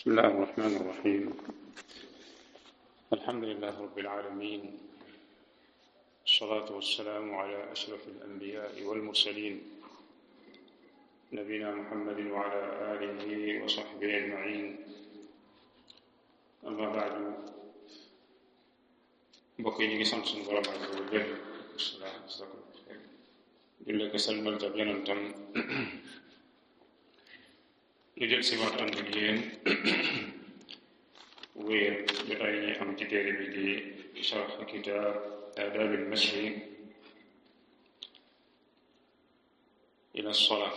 بسم الله الرحمن الرحيم. الحمد لله رب العالمين، الصلاة والسلام على أشرف الأنبياء والمرسلين نبينا محمد وعلى آله وصحبه أجمعين. أما بعد، mbokk yi ñu ngi sant suñu borom azza wa jalla julli ko salmal tab yonentam ñu jël si waat ànd ak yéen wéer jotaay ñi am ci téere bi di sharh kitaab aadaab al-mashi ila as-salaa.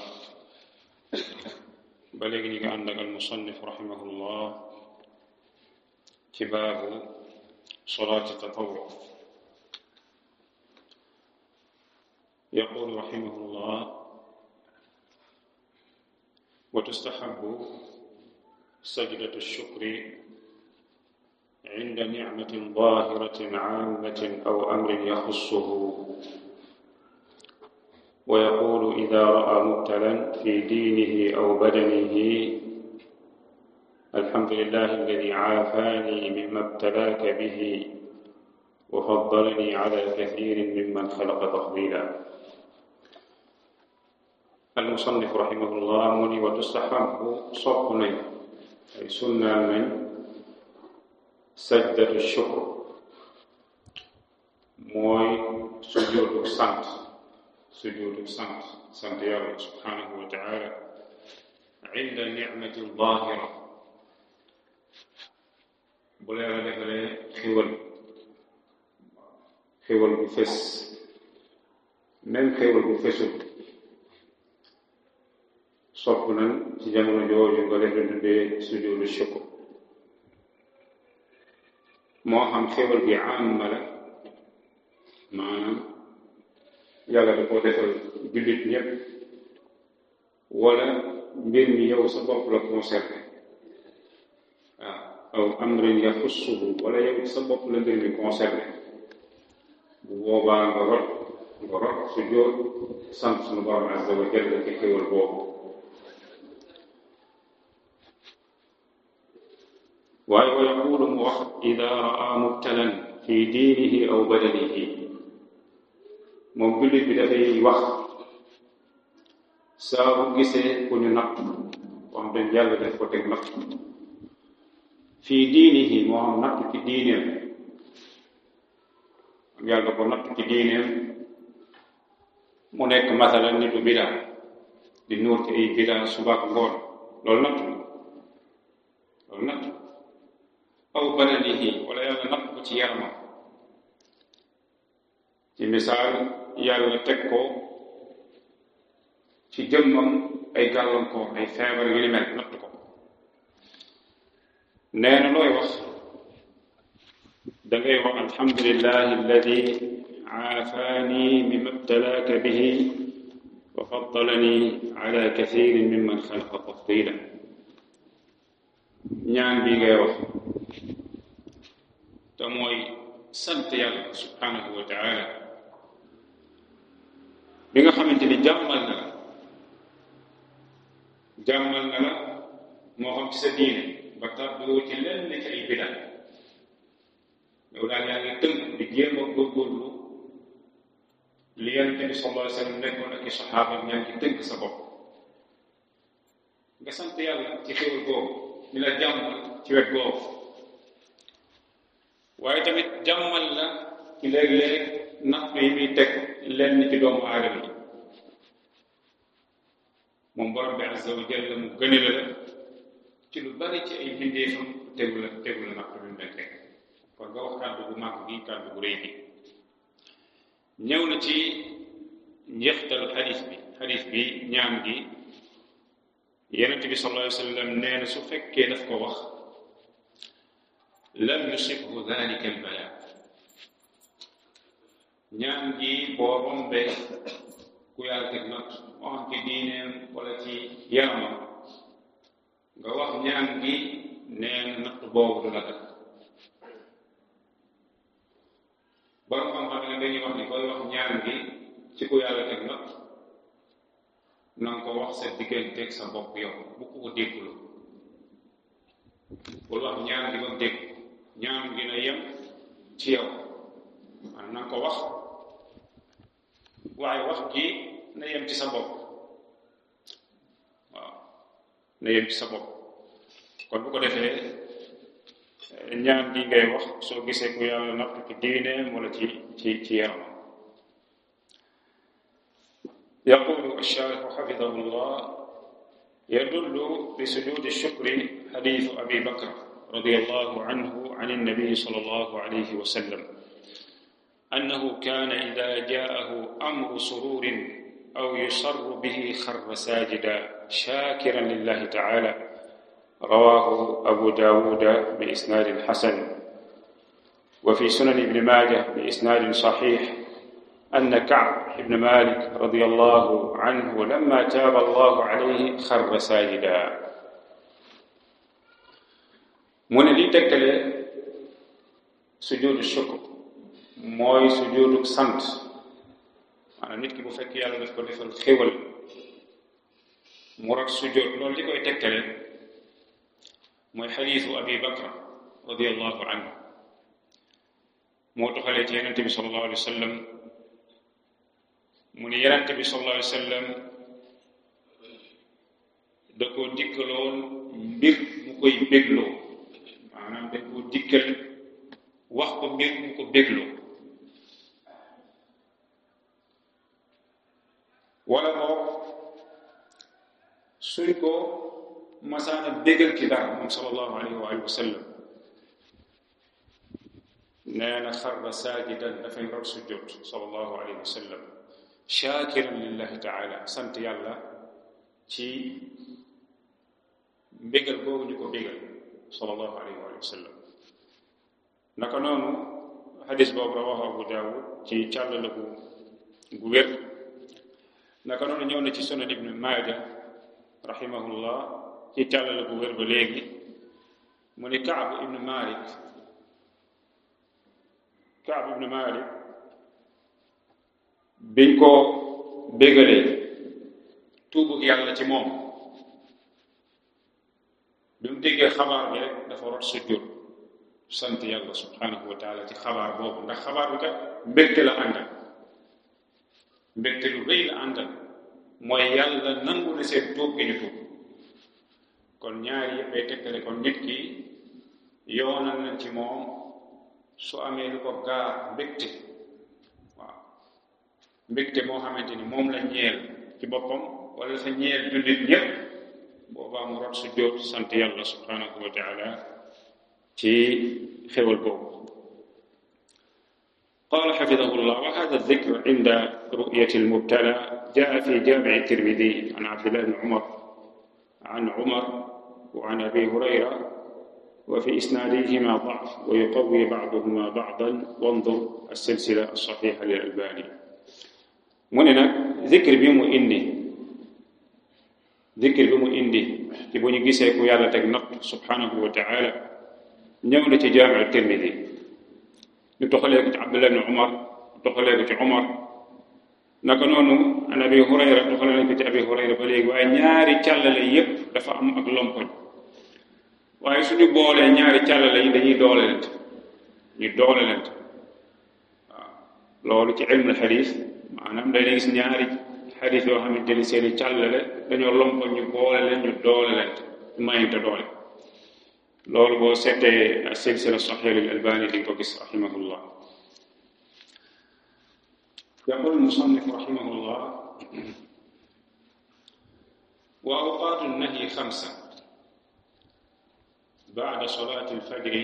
ba léegi ñu ngi ànd ak al-musannif rahimahullah ci baabu salaati tatawwu. يقول رحمه الله: وتستحب سجدة الشكر عند نعمة ظاهرة عامة أو أمر يخصه. ويقول إذا رأى مبتلا في دينه أو بدنه: الحمد لله الذي عافاني مما ابتلاك به وفضلني على كثير ممن خلق تفضيلا. المصنف رحمه الله mu ni wa tustahabbu sopp nañ ay sunnaal nañ sajdatu shukr, mooy sujuudu sant yàlla subhanahu wa taala inda nicmati zahira, bu la yàlla defalee xéwal bu fés, même xéwal bu fésul sopp nañ ci jamono jooju nga def tuddee sujuudu shukr. moo xam xéwal bi amma la, maanaam yàlla da koo defal jullit ñépp, wala mbir mi yow sa bopp la concerné, aw amrin yaxussuhu, wala yow sa bopp la mbir mi concerné. bu boobaa nga rot sujuud sant sunu borom azza wa jalla ci xéwal boobu. waaye wa yaqulu mu wax: ida raa mubtalan fi diinihi aw badanihi. moom jullit bi dafay wax saa bu gisee ku ñu natt, wax dañ yàlla def ko teg natt fi diinihi, moo xam natt ci diineem, am yàlla ko natt ci diineem mu nekk masalan nitu bidaa di nuur ci ay bidaa subaak ngoon, loolu natt aw badanihi, wala yàlla natt ko ci yaramam. ci misaal yàlla teg ko ci jëmmam ay gàllankoor, ay feebar yu ni mel, natt ko. nee na looy wax? dangay wax alhamdulillahi alladi aafaani mimma ibtalaaka bihi wa faddalani ala kathirin mimman xalaqa tafdila. ñaan bi ngay wax te mooy sant yàlla subhanahu wa taala bi nga xamante ni jàmmal na la moo xam ci sa diine ba tàbboo ci lenn ci ay bidaa. yow daal yaa ngi tënk di jéem a góorgóorlu li Yonent bi sallallahu alayhi wa sallam nekkoon ak i saxaaba ñaa ngi tënk sa bopp. nga sant yàlla ci xéwal googu mi la jàmmal ci wet googu, waaye tamit jàmmal la ci léeg-léeg natt yi muy teg lenn ci doomu aadama yi. moom borom bi azza wa jalla mu gënale la ci lu bari ci ay mbindeefam tegu la natt bi mu leen teg. kon nga wax kàddu bu màgg gi, kàddu bu rëy bi. ñëw na ci njeextal xadis bi ñaan gi Yonent bi sallallahu alayhi wa sallam nee na su fekkee daf ko wax lam yusibhu dhalika al-bala. ñaan gi boo rombee ku yàlla teg natt moo xam ci diineem wala ci yaramam, nga wax ñaan gi, nee na natt boobu du la def. borom xam-xam ne dañuy wax ni koy wax ñaan gi ci ku yàlla teg natt, na nga ko wax sa digganteeg sa bopp yow bu ko dégglu. bul wax ñaan gi ba mu dégg ñaan gi na yem ci yow maanaam na nga ko wax waaye wax gi na yem ci sa bopp waaw na yem ci sa bopp kon bu ko defee ñaan gi ngay wax soo gisee ku yàlla natt ci diineem wala ci yaramam. يقول الشارح حفظه الله يدل بسجود الشكر حديث أبي بكر رضي الله عنه عن النبي صلى الله عليه وسلم أنه كان إذا جاءه أمر سرور أو يسر به خر ساجدا شاكرا لله تعالى رواه أبو داود بإسناد حسن. وفي سنن ابن ماجه بإسناد صحيح أن كعب بن مالك رضي الله عنه لما تاب الله عليه خر ساجدا. mu ne liy tegtale sujuudu shukr mooy sujuudu sant maanaam nit ki bu fekk yàlla daf ko defal xéwal mu rat sujuud loolu li koy tegtale mooy xadiisu Abi Bakr radiyallahu anhu moo toxalee ci Yonent bi sallallahu alayhi wa sallam mu ne Yonent bi sallallahu alayhi wa sallam da ko dikkaloon mbir mu koy bégloo maanaam dañ ko dikkal wax ko mbir mu ko bégloo wala boog suñ ko masaana bégal ci dara moom sallallahu alayhi wa sallam nee na xarra saajidan dafay rot sujjóot sallallahu alayhi wa sallam shaakiran lillahi taala sant yàlla ci mbégal boobu ñu ko bégal sallallahu alayhi wa sallam. naka noonu xadis boobu rawahu Abu Daawud ci càllala gu wér. naka noonu ñëw na ci sunan ibn Maaja rahimahullah ci càllala gu wér ba léegi mu ne Kaab ibn Malik biñ ko bégalee tuubug yàlla ci moom bi mu déggee xabaar bi rek dafa rot sujjóot sant yàlla subhanahu wa taala ci xabaar boobu ndax xabaar bi kat mbégte la àndal mbégte lu rëy la àndal mooy yàlla nangu na seen tuub gi ñu tuub kon ñaari yëpp ay tegtale kon nit ki yoonal nañ ci moom su amee lu ko gaar mbégte waaw mbégte moo xamante ni moom la ñeel ci boppam wala sa ñeel jullit ñépp boobaa mu rot sujjóot sant yàlla subhanahu wa taala ci xewal boobu. قال حفظه الله وهذا الذكر عند رؤية المبتلى جاء في جامع الترمذي عن عبد الله بن عمر عن عمر وعن أبي هريرة وفي إسنادهما ضعف ويقوي بعضهما بعضا وانظر السلسلة الصحيحة للألباني. mu ne nag zikr bi mu indi ci bu ñu gisee ku yàlla teg natt subhanahu wa taala ñëw na ci jaamiu Tirmidi ñu toxalee ko ci Abdullah ibn Umar toxalee ko ci Umar naka noonu an Abi Hurayra toxalee nañ ko ci Abi Hurayra ba léegi waaye ñaari càllale yépp dafa am ak lompoñ waaye suñu boolee ñaari càllale yi dañuy doolelante waaw loolu ci ilmul xadiis maanaam day gis ñaari xadiis yoo xamante ni seeni càllale dañoo lompoñ ñu boole leen ñu doolelante mayante doole loolu boo seetee silsila saxiix lil Albaani di nga ko gis rahimahullah. yaqul musannif rahimahullah wa awqaatu nahyi xamsa ba'da salaati al-fajri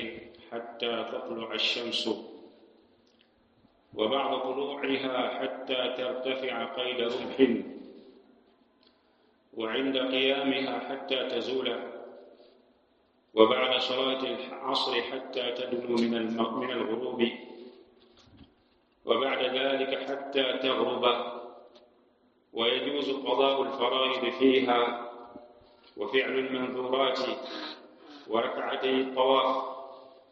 xattaa tatlu'a ash-shamsu wa ba'da tuluu'ihaa xattaa tartafi'a qayda rumhin wa 'inda qiyaamihaa xattaa tazuula وبعد صلاة العصر حتى تدنو من الغروب وبعد ذلك حتى تغرب ويجوز قضاء الفرائض فيها وفعل المنذورات وركعتي الطواف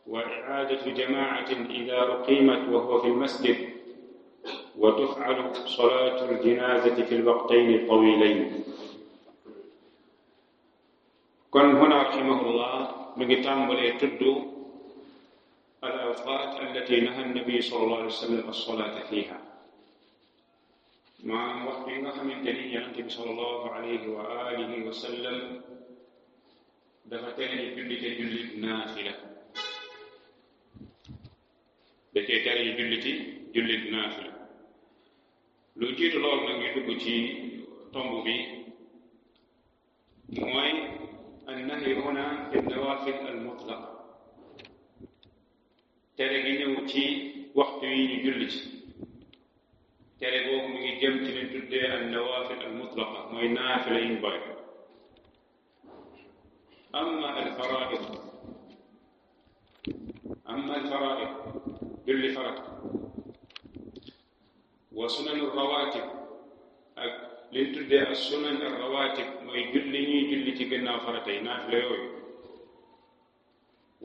وإعادة جماعة إذا أقيمت وهو في المسجد وتفعل صلاة الجنازة في الوقتين الطويلين. kon huna rahimahullah mi ngi tàmbalee tudd al awqat allati naha nabi sallallahu alayhi wa sallam as-salata fiha maanaam waxtu yi nga xamante ni yonente bi sallallahu alayhi wa alihi wa sallam dafa tere ñu jullite jullit naafila da cee tere ñu julliti jullit naafila lu jiitu loolu nag ñu dugg ci tomb bi mooy annahyu huna fi nawafil al mutlaqa tere gi ñëw ci waxtu yi ñu julli ci tere boobu mu ngi jëm ci leen tuddee an nawafil al mutlaqa mooy naafila yi ñu boy amma al faraid julli farat wa sunan al rawatib ak liñ tuddee as sunan al rawatib mooy julli ñuy julli ci gannaaw farata yi naafila yooyu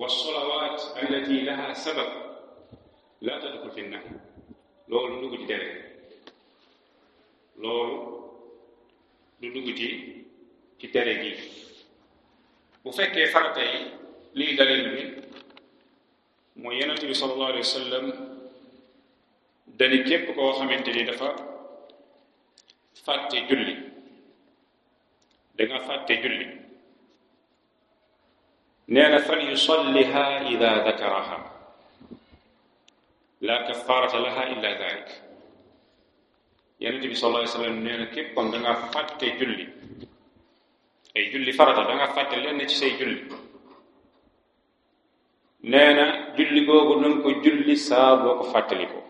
wa salawat allati laha sabab la tadxul fi nahy loolu du dugg ci tere loolu du dugg ci tere gi bu fekkee farata yi lii dalil bi mooy yonent bi sallallahu alayhi wa sallam dani képp koo xamante ni dafa fàtte julli danga fàtte julli nee na fal yusalliha ida dakaraha la kafarata laha illa dalik yonent bi sallallahu alayhi wa sallam nee na képp kon danga fàtte julli ay julli farata danga fàtte lenn ci say julli nee na julli googu na nga ko julli saa boo ko fàttaliko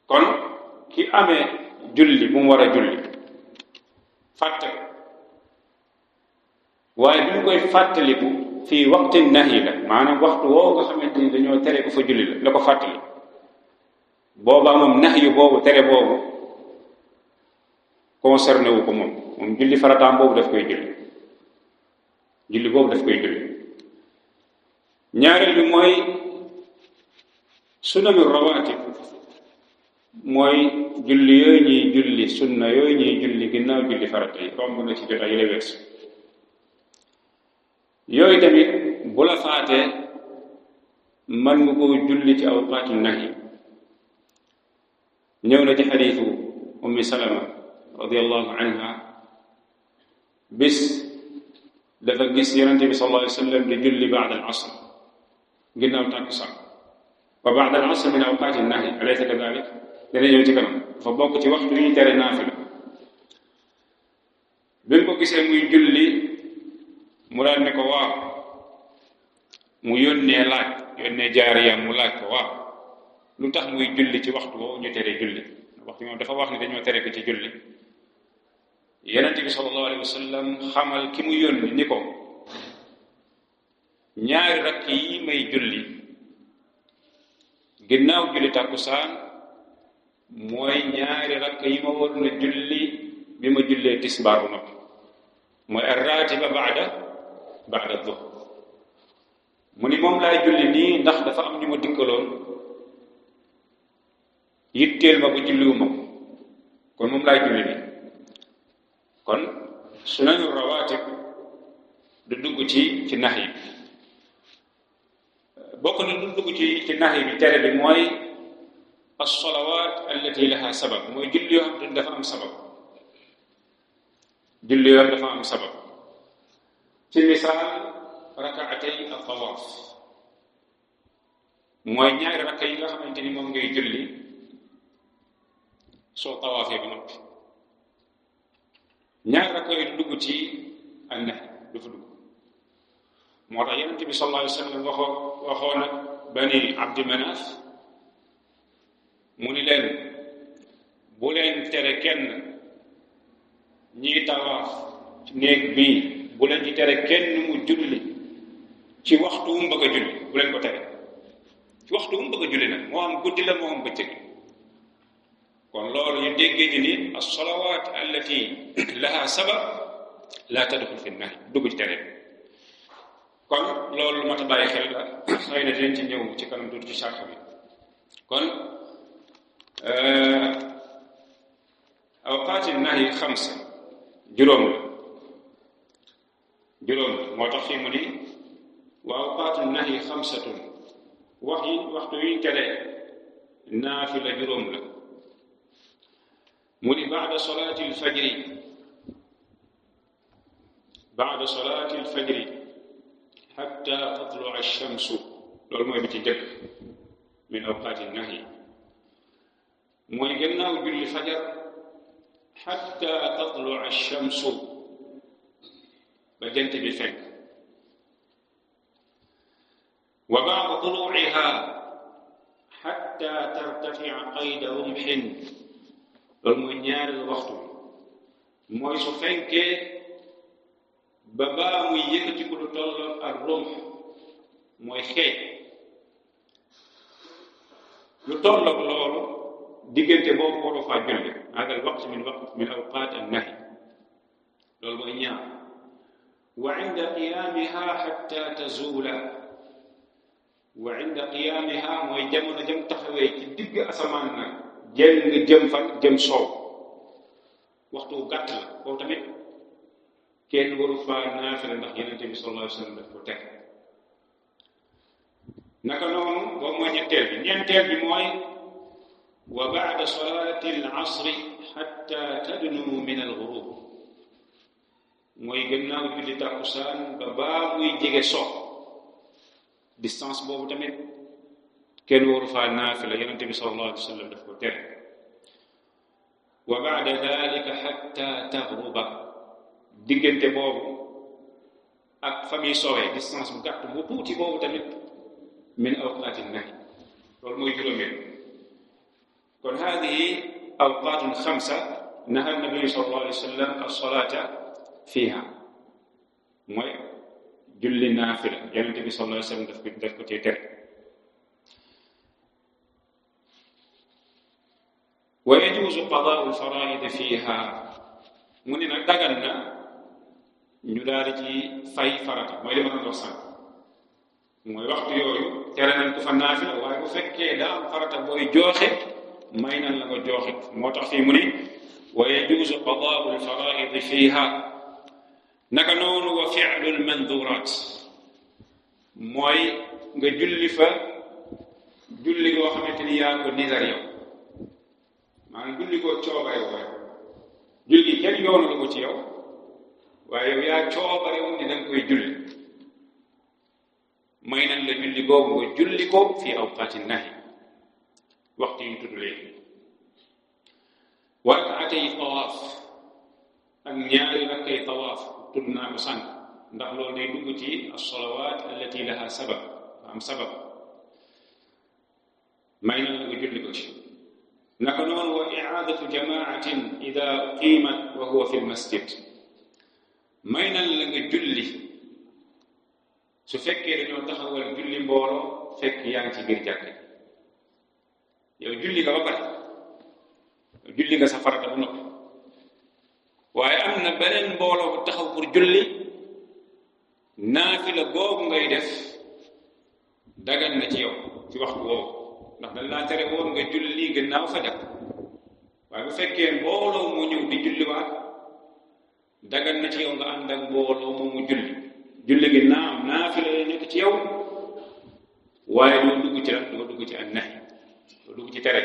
kon ki amee julli bu mu war a julli fàtte ko waaye bi mu koy fàttaliku fii waxti nahi la maanaam waxtu woo nga xamante ni dañoo tere ko fa julli la ko fàttali boobaa moom nahyu boobu tere boobu concerné wu ko moom julli farataam boobu daf koy julli boobu daf koy julli ñaareel bi mooy sunanu rawatib mooy julli yooyu ñuy julli sunna yooyu ñuy julli ginnaaw julli farata yi romb na ci jotaay yi la weesu yooyu tamit bu la faatee mën nga koo julli ci awqaatu nahi ñëw na ci xadiisu ummi salama radiyallahu anha bis dafa gis yonente bi sallallahu alayhi wa sallam di julli baad al asr ginnaaw tàkkusaan wa baad al asr min awqaati nahi alaysa kadalik dana ñëw ci kanam dafa bokk ci waxtu yi ñu tere naafila bi mu ko gisee muy julli mu daal ne ko waaw mu yónnee jaariyam mu laaj ko waaw lu tax muy julli ci waxtu woowu ñu tere julli waxtu moom dafa wax ne dañoo tere ko ci julli yonent bi sallallahu alayhi wa sallam xamal ki mu yónni ni ko ñaari rakk yi may julli ginnaaw julli tàkkusaan mooy ñaari rakk yi ma waroon a julli bi ma jullee tisbaar bu noppi mooy ar-raatiba ba'da dhuhr mu ni moom laay julli nii ndax dafa am ñu ma dikkaloon yitteel ma bu julliwuma ko kon moom laay julli nii kon sunanu rawaatib du dugg ci nax yi bokk na du dugg ci nax yi bi tere bi mooy as-salawaat allati laha sabab mooy julli yoo xam ne dafa am sabab julli yoo dafa am sabab ci misaal rakaatay at-tawaaf mooy ñaari rakka yi nga xamante ni moom ngay julli soo tawaafee ba noppi ñaari rakka yi du dugg ci an-nahy du fa dugg moo tax yonent bi sallallahu alayhi wa sallam waxoo nag bani Abdi Manaf mu ni leen bu leen tere kenn ñiy tawaaf ci néeg bii bu leen ci tere kenn mu julli ci waxtu wu mu bëgg a julli bu leen ko tere ci waxtu wu mu bëgg a julli nag moo xam guddi la moo xam bëccëg kon loolu ñu déggee ci ni as-salawaat allati laha sabab la tadxul fi nahy dugg ci tere kon loolu mat a bàyyi xel la xëy na dinañ ci ñëw ci kanam tuuti ci sarx bi kon awqaati nahyi xamsa juróom la moo tax fii mu ni wa awqaatu nahyi xamsatun waxtu yi tere naafila juróom la mu ni baada salaati alfajri xatta tatlua alchamsu loolu mooy bi ci njëkk min awqaati nahyi mooy gannaaw julli fajar xatta tatlua alchamsu ba jant bi fenk wa baada tuluuciha xatta tartafica qayda rumxin loolu mooy ñaareelu waxtu mooy su fenkee ba baa muy yëkkati ku lu tolloo ak rumx mooy xeej lu tolloog loolu diggante boobu waroo faa julli hada al waqt min awqaat an nahy loolu mooy ñaar wa inda qiyaamiha xatta tazuula wa inda qiyaamiha mooy jamono jëm taxawee ci digg asamaan nag jëm fan jëm soow waxtu gàtt la kooku tamit kenn waru faa naafila ndax Yonent bi sallallahu alayhi wa sallam daf ko teg naka noonu boobu mooy ñetteel bi ñeenteel bi mooy wa baada salaati al asri xatta tadnu min al ghurub mooy gannaaw julli takkusaan ba baa muy jege so distance boobu tamit kenn waru faa naafila Yonent bi sallallahu alayhi wa sallam daf ko tere wa baada dalika xatta taghruba diggante boobu ak fa muy sowee distance bu gàtt bu tuuti boobu tamit min awqaati nahy loolu mooy juróomeel kon haadihi awqaatun xamsa naha nabiyu sallallahu alayhi wa sallam as-salaata fiiha mooy julli naafila Yonent bi sallallahu alayhi wa sallam daf ko cee tere wa yajuuzu qadaa'u al-faraa'id fiiha mu ne nag dagan na ñu daal di ci fay farata mooy li ma doon wax sànq mooy waxtu yooyu tere nañ ko fa naafila waaye bu fekkee daa am farata booy jooxe may nañ la nga jooxe moo tax fii mu ne wa yajuuzu qadaa'u al-faraa'id fiiha naka noonu wa fi'lu al-manduraat mooy nga julli fa julli goo xamante ni yaa ko nizar yow maanaam julli koo coobare woo julli kenn yoonu la ko ci yow waaye yow yaa coobare woon ni danga koy julli may nañ la julli googu nga julli ko fi awqaati nahy waxtu yi tudd léegi wa rakaatay tawaaf ak ñaari rakkay tawaaf tudd naa ko sànq ndax loolu day dugg ci as-salawaat allati laha sabab am sabab may nañ la nga julli ko ci naka noonu wa i'aadatu jamaatin ida uqimat wa huwa fi lmasjid may nañ la nga julli su fekkee dañoo taxawal julli mbooloo fekk yaa ngi ci biir jàkk yow julli nga ba pare julli nga sa farata bu noppi waaye am na beneen mbooloo bu taxaw pour julli naafila googu ngay def dagan na ci yow ci waxtu woowu ndax dañ laa tere woon nga julli gannaaw fajar waaye bu fekkee mbooloo moo ñëw di julliwaat dagan na ci yow nga ànd ak mbooloo moomu julli gi naam naafila la nekk ci yow waaye doo dugg ci lan doo dugg ci an nahy doo dugg ci tere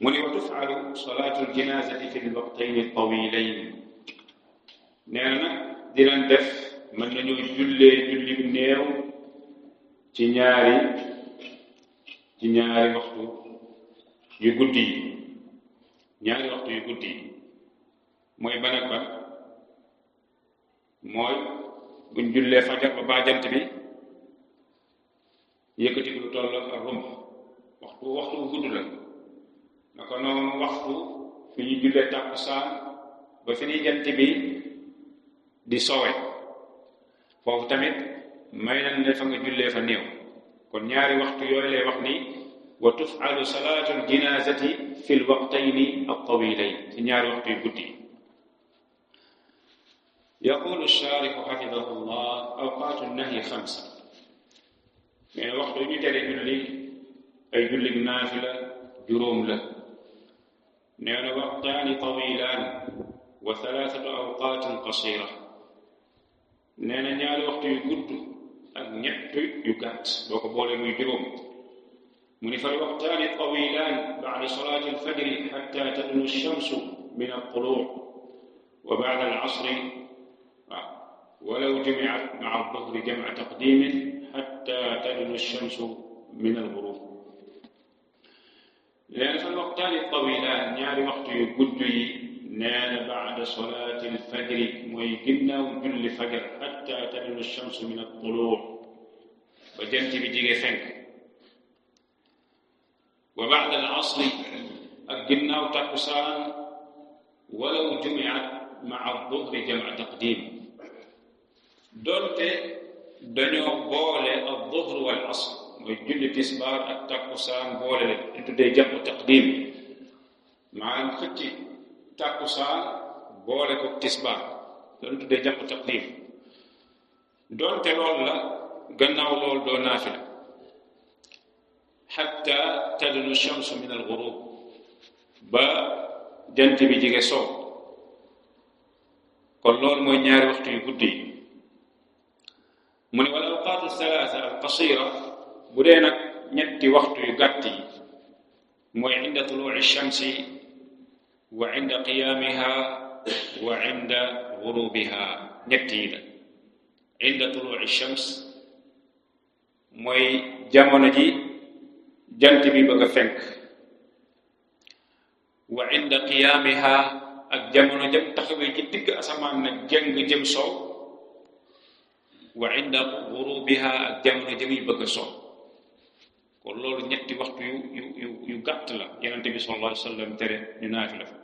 mu ne wa tuf'alu salaatu al-janaazati fi al-waqtayni at-tawiilayn nee na nag dinañ def mën nañoo julli néew ci ñaari waxtu yu guddi yi mooy ban ak ban mooy buñ jullee fajar ba jant bi yëkkati lu toll ak rumb waxtu bu gudd la naka noonu waxtu fi ñu jullee tàkkusaan ba fi ñuy jant bi di sowe foofu tamit may nañ ne fa nga jullee fa néew kon ñaari waxtu yooyu lay wax ni wa tuf'alu salaatu al-janaazati fi al-waqtayni at-tawiilayn ci ñaari waxtu yu guddi yaqulu ash-shaarih hafidahu llah awqaatu an-nahyi xamsa mais waxtu ñu tere julli ay julli naafila juróom la nee na waqtaani tawilaan wa thalathatu awqaatin qasira nee na ñaari waxtu yu gudd ak ñett yu gàtt boo ko boolee muy juróom mu ni fal waqtaani tawilaan ba'da salaati alfajri xatta tadnu alchamsu min altuluu wa ba'da alcasri walaw jumicat maca alduhri jamca taqdimin xatta tadnu alchamsu min alghurub nee na fal waqtaani tawilaan ñaari waxtu yu gudd yi nee na ba'da salaati alfajri mooy ginnaaw julli fajar xatta tadnu alchamsu min altuluu ba jant bi jige fenk wa ba'da al-asri ak ginnaaw takkusaan walaw jumi'at ma'a ad-duhri jam'a taqdim doonte dañoo boole ad-duhr wal asr mooy julli tisbaar ak takkusaan boole leen di tuddee jam'u taqdim maanaam xëcci takkusaan boole ko tisbaar loolu tuddee jam'u taqdim doonte loolu la gannaaw loolu doo naafila xatta tadnu shamsu min alghurub ba jant bi jige soow kon loolu mooy ñaari waxtu yu guddi yi mu ne wal awqaatu thalaatha alqasira bu dee nag ñetti waxtu yu gàtt yi mooy inda tuluuci shamsi wa inda qiyaamiha wa inda ghurubiha ñetti yi la inda tuluuci shams mooy jamono ji jant bi bëgg a fenk wa inda qiyaamiha ak jamono jëm taxawee ci digg asamaan nag jëng jëm sow wa inda ghurubiha ak jamono jëm yi bëgg a sow kon loolu ñetti waxtu yu gàtt la Yonent bi sallallahu alayhi wa sallam tere ñu naafila fa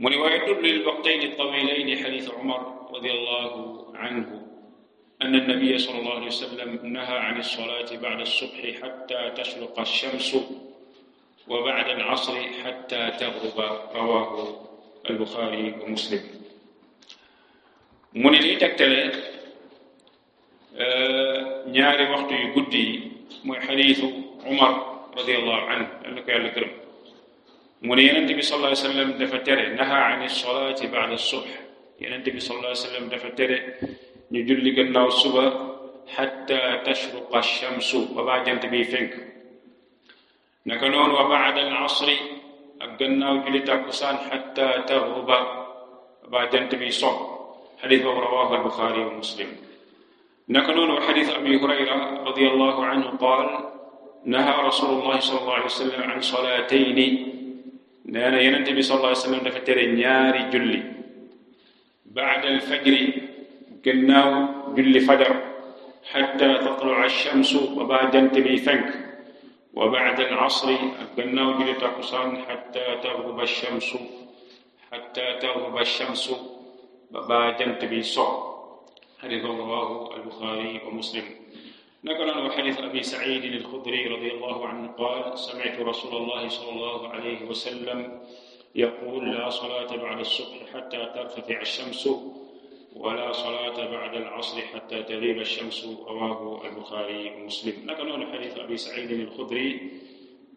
mu ne wa yadullu lil waqtayni tawilayni hadith Umar radiyallahu anhu أن النبي صلى الله عليه وسلم نهى عن الصلاة بعد الصبح حتى تشرق الشمس وبعد العصر حتى تغرب رواه البخاري ومسلم من لي تكتله ñaari waxtu yu guddi mooy xadiisu Umar radiyallahu anhu yàlla ko yàlla gërëm mu ne Yonent bi sallallahu alayhi wa sallam dafa tere naha an as-salaati ba'da as-subh Yonent bi sallallahu alayhi wa sallam dafa tere ñu julli gannaaw suba xatta tashruqa ash-shamsu ba baa jant bi fenk naka noonu wa ba'da al-asri ak gannaaw julli takkusaan xatta taghruba ba baa jant bi so xadiis boobu rawaahu al-Buxaari wa Muslim naka noonu wa xadiis Abi Hurayra radiyallahu anhu qaal naha rasulullahi sallallahu alayhi wa sallam an salaatayni nee na Yonent bi sallallahu alayhi wa sallam dafa tere ñaari julli ba'da al-fajri gannaaw julli fajar xatta tatlu'a ash-shamsu ba baa jant bi fenk wa ba'da al-'asri ak gannaaw julli takkusaan xatta taghruba ash-shamsu ba baa jant bi so xadiis boobu rawaahu al-Buxaari wa Muslim naka noonu wa xadiis Abi Saciid al-Xudri radiyallahu anhu qaala sami'tu rasuulallahi sallallahu alayhi wa sallam yaquulu laa salaata ba'da as-subhi xatta tartafi'a ash-shamsu wala salaata ba'da al-'asri xatta taghiiba ash-shamsu rawaahu al-Buxaari wa Muslim naka noonu xadiis Abi Saciid al-Xudri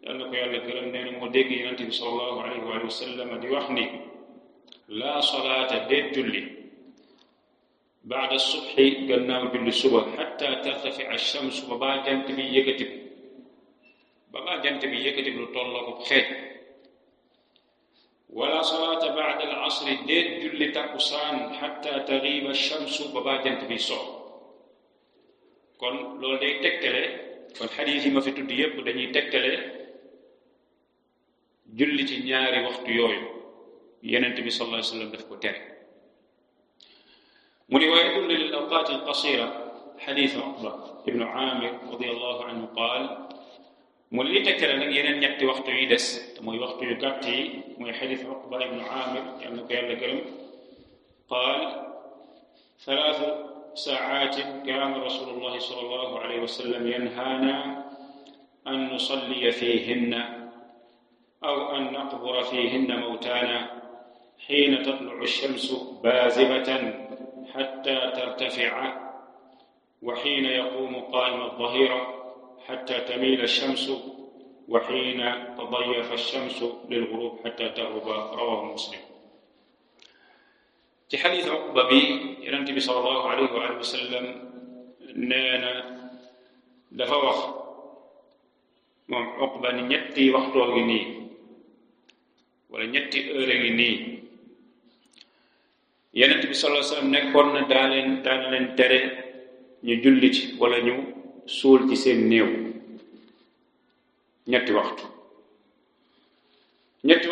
yal na ko yàlla gërëm nee na moo dégg Yonent bi sallallahu alayhi wa sallam di wax ni laa salaata déet julli ba'da as-subhi gannaaw julli suba xatta tartafi'a ash-shamsu ba baa jant bi yëkkati lu tolloo ko xeej wala salaata ba'da al-'asri déet julli takkusaan xatta taghiiba ash-shamsu ba baa jant bi so kon loolu day tegtale kon xadiis yi ma fi tudd yépp dañuy tegtale julli ci ñaari waxtu yooyu Yonent bi sallallahu alayhi wa sallam daf ko tere mu ne wa yadullu lil awqaat al-qasiira xadiis Uqba ibnu Aamir radiyallahu anhu qaal mu li tegtale nag yeneen ñetti waxtu yi des te mooy waxtu yu gàtt yi mooy xadiis Uqba ibnu Aamir yal na ko yàlla gërëm qaal 3 saa'aatin kaana rasuulullahi sallallahu alayhi wa sallam yanhaanaa an nusalliya fiihinna aw an naqbura fiihinna mawtaanaa hiina tatlu'u ash-shamsu baazigatan hattaa tartafi'a wa hiina yaquumu qaa'ima adh-dhahira hattaa tamiila ash-shamsu وحين تضيف الشمس للغروب حتى تغرب رواه مسلم. ci xadiis Uqba bi Yonent bi sallallahu alayhi wa sallam nee na dafa wax moom Uqba ni ñetti waxtoo ngi nii wala ñetti heure ngi nii Yonent bi sallallahu alayhi wa sallam nekkoon na daan leen tere ñu julli ci wala ñu suul ci seen néew ñetti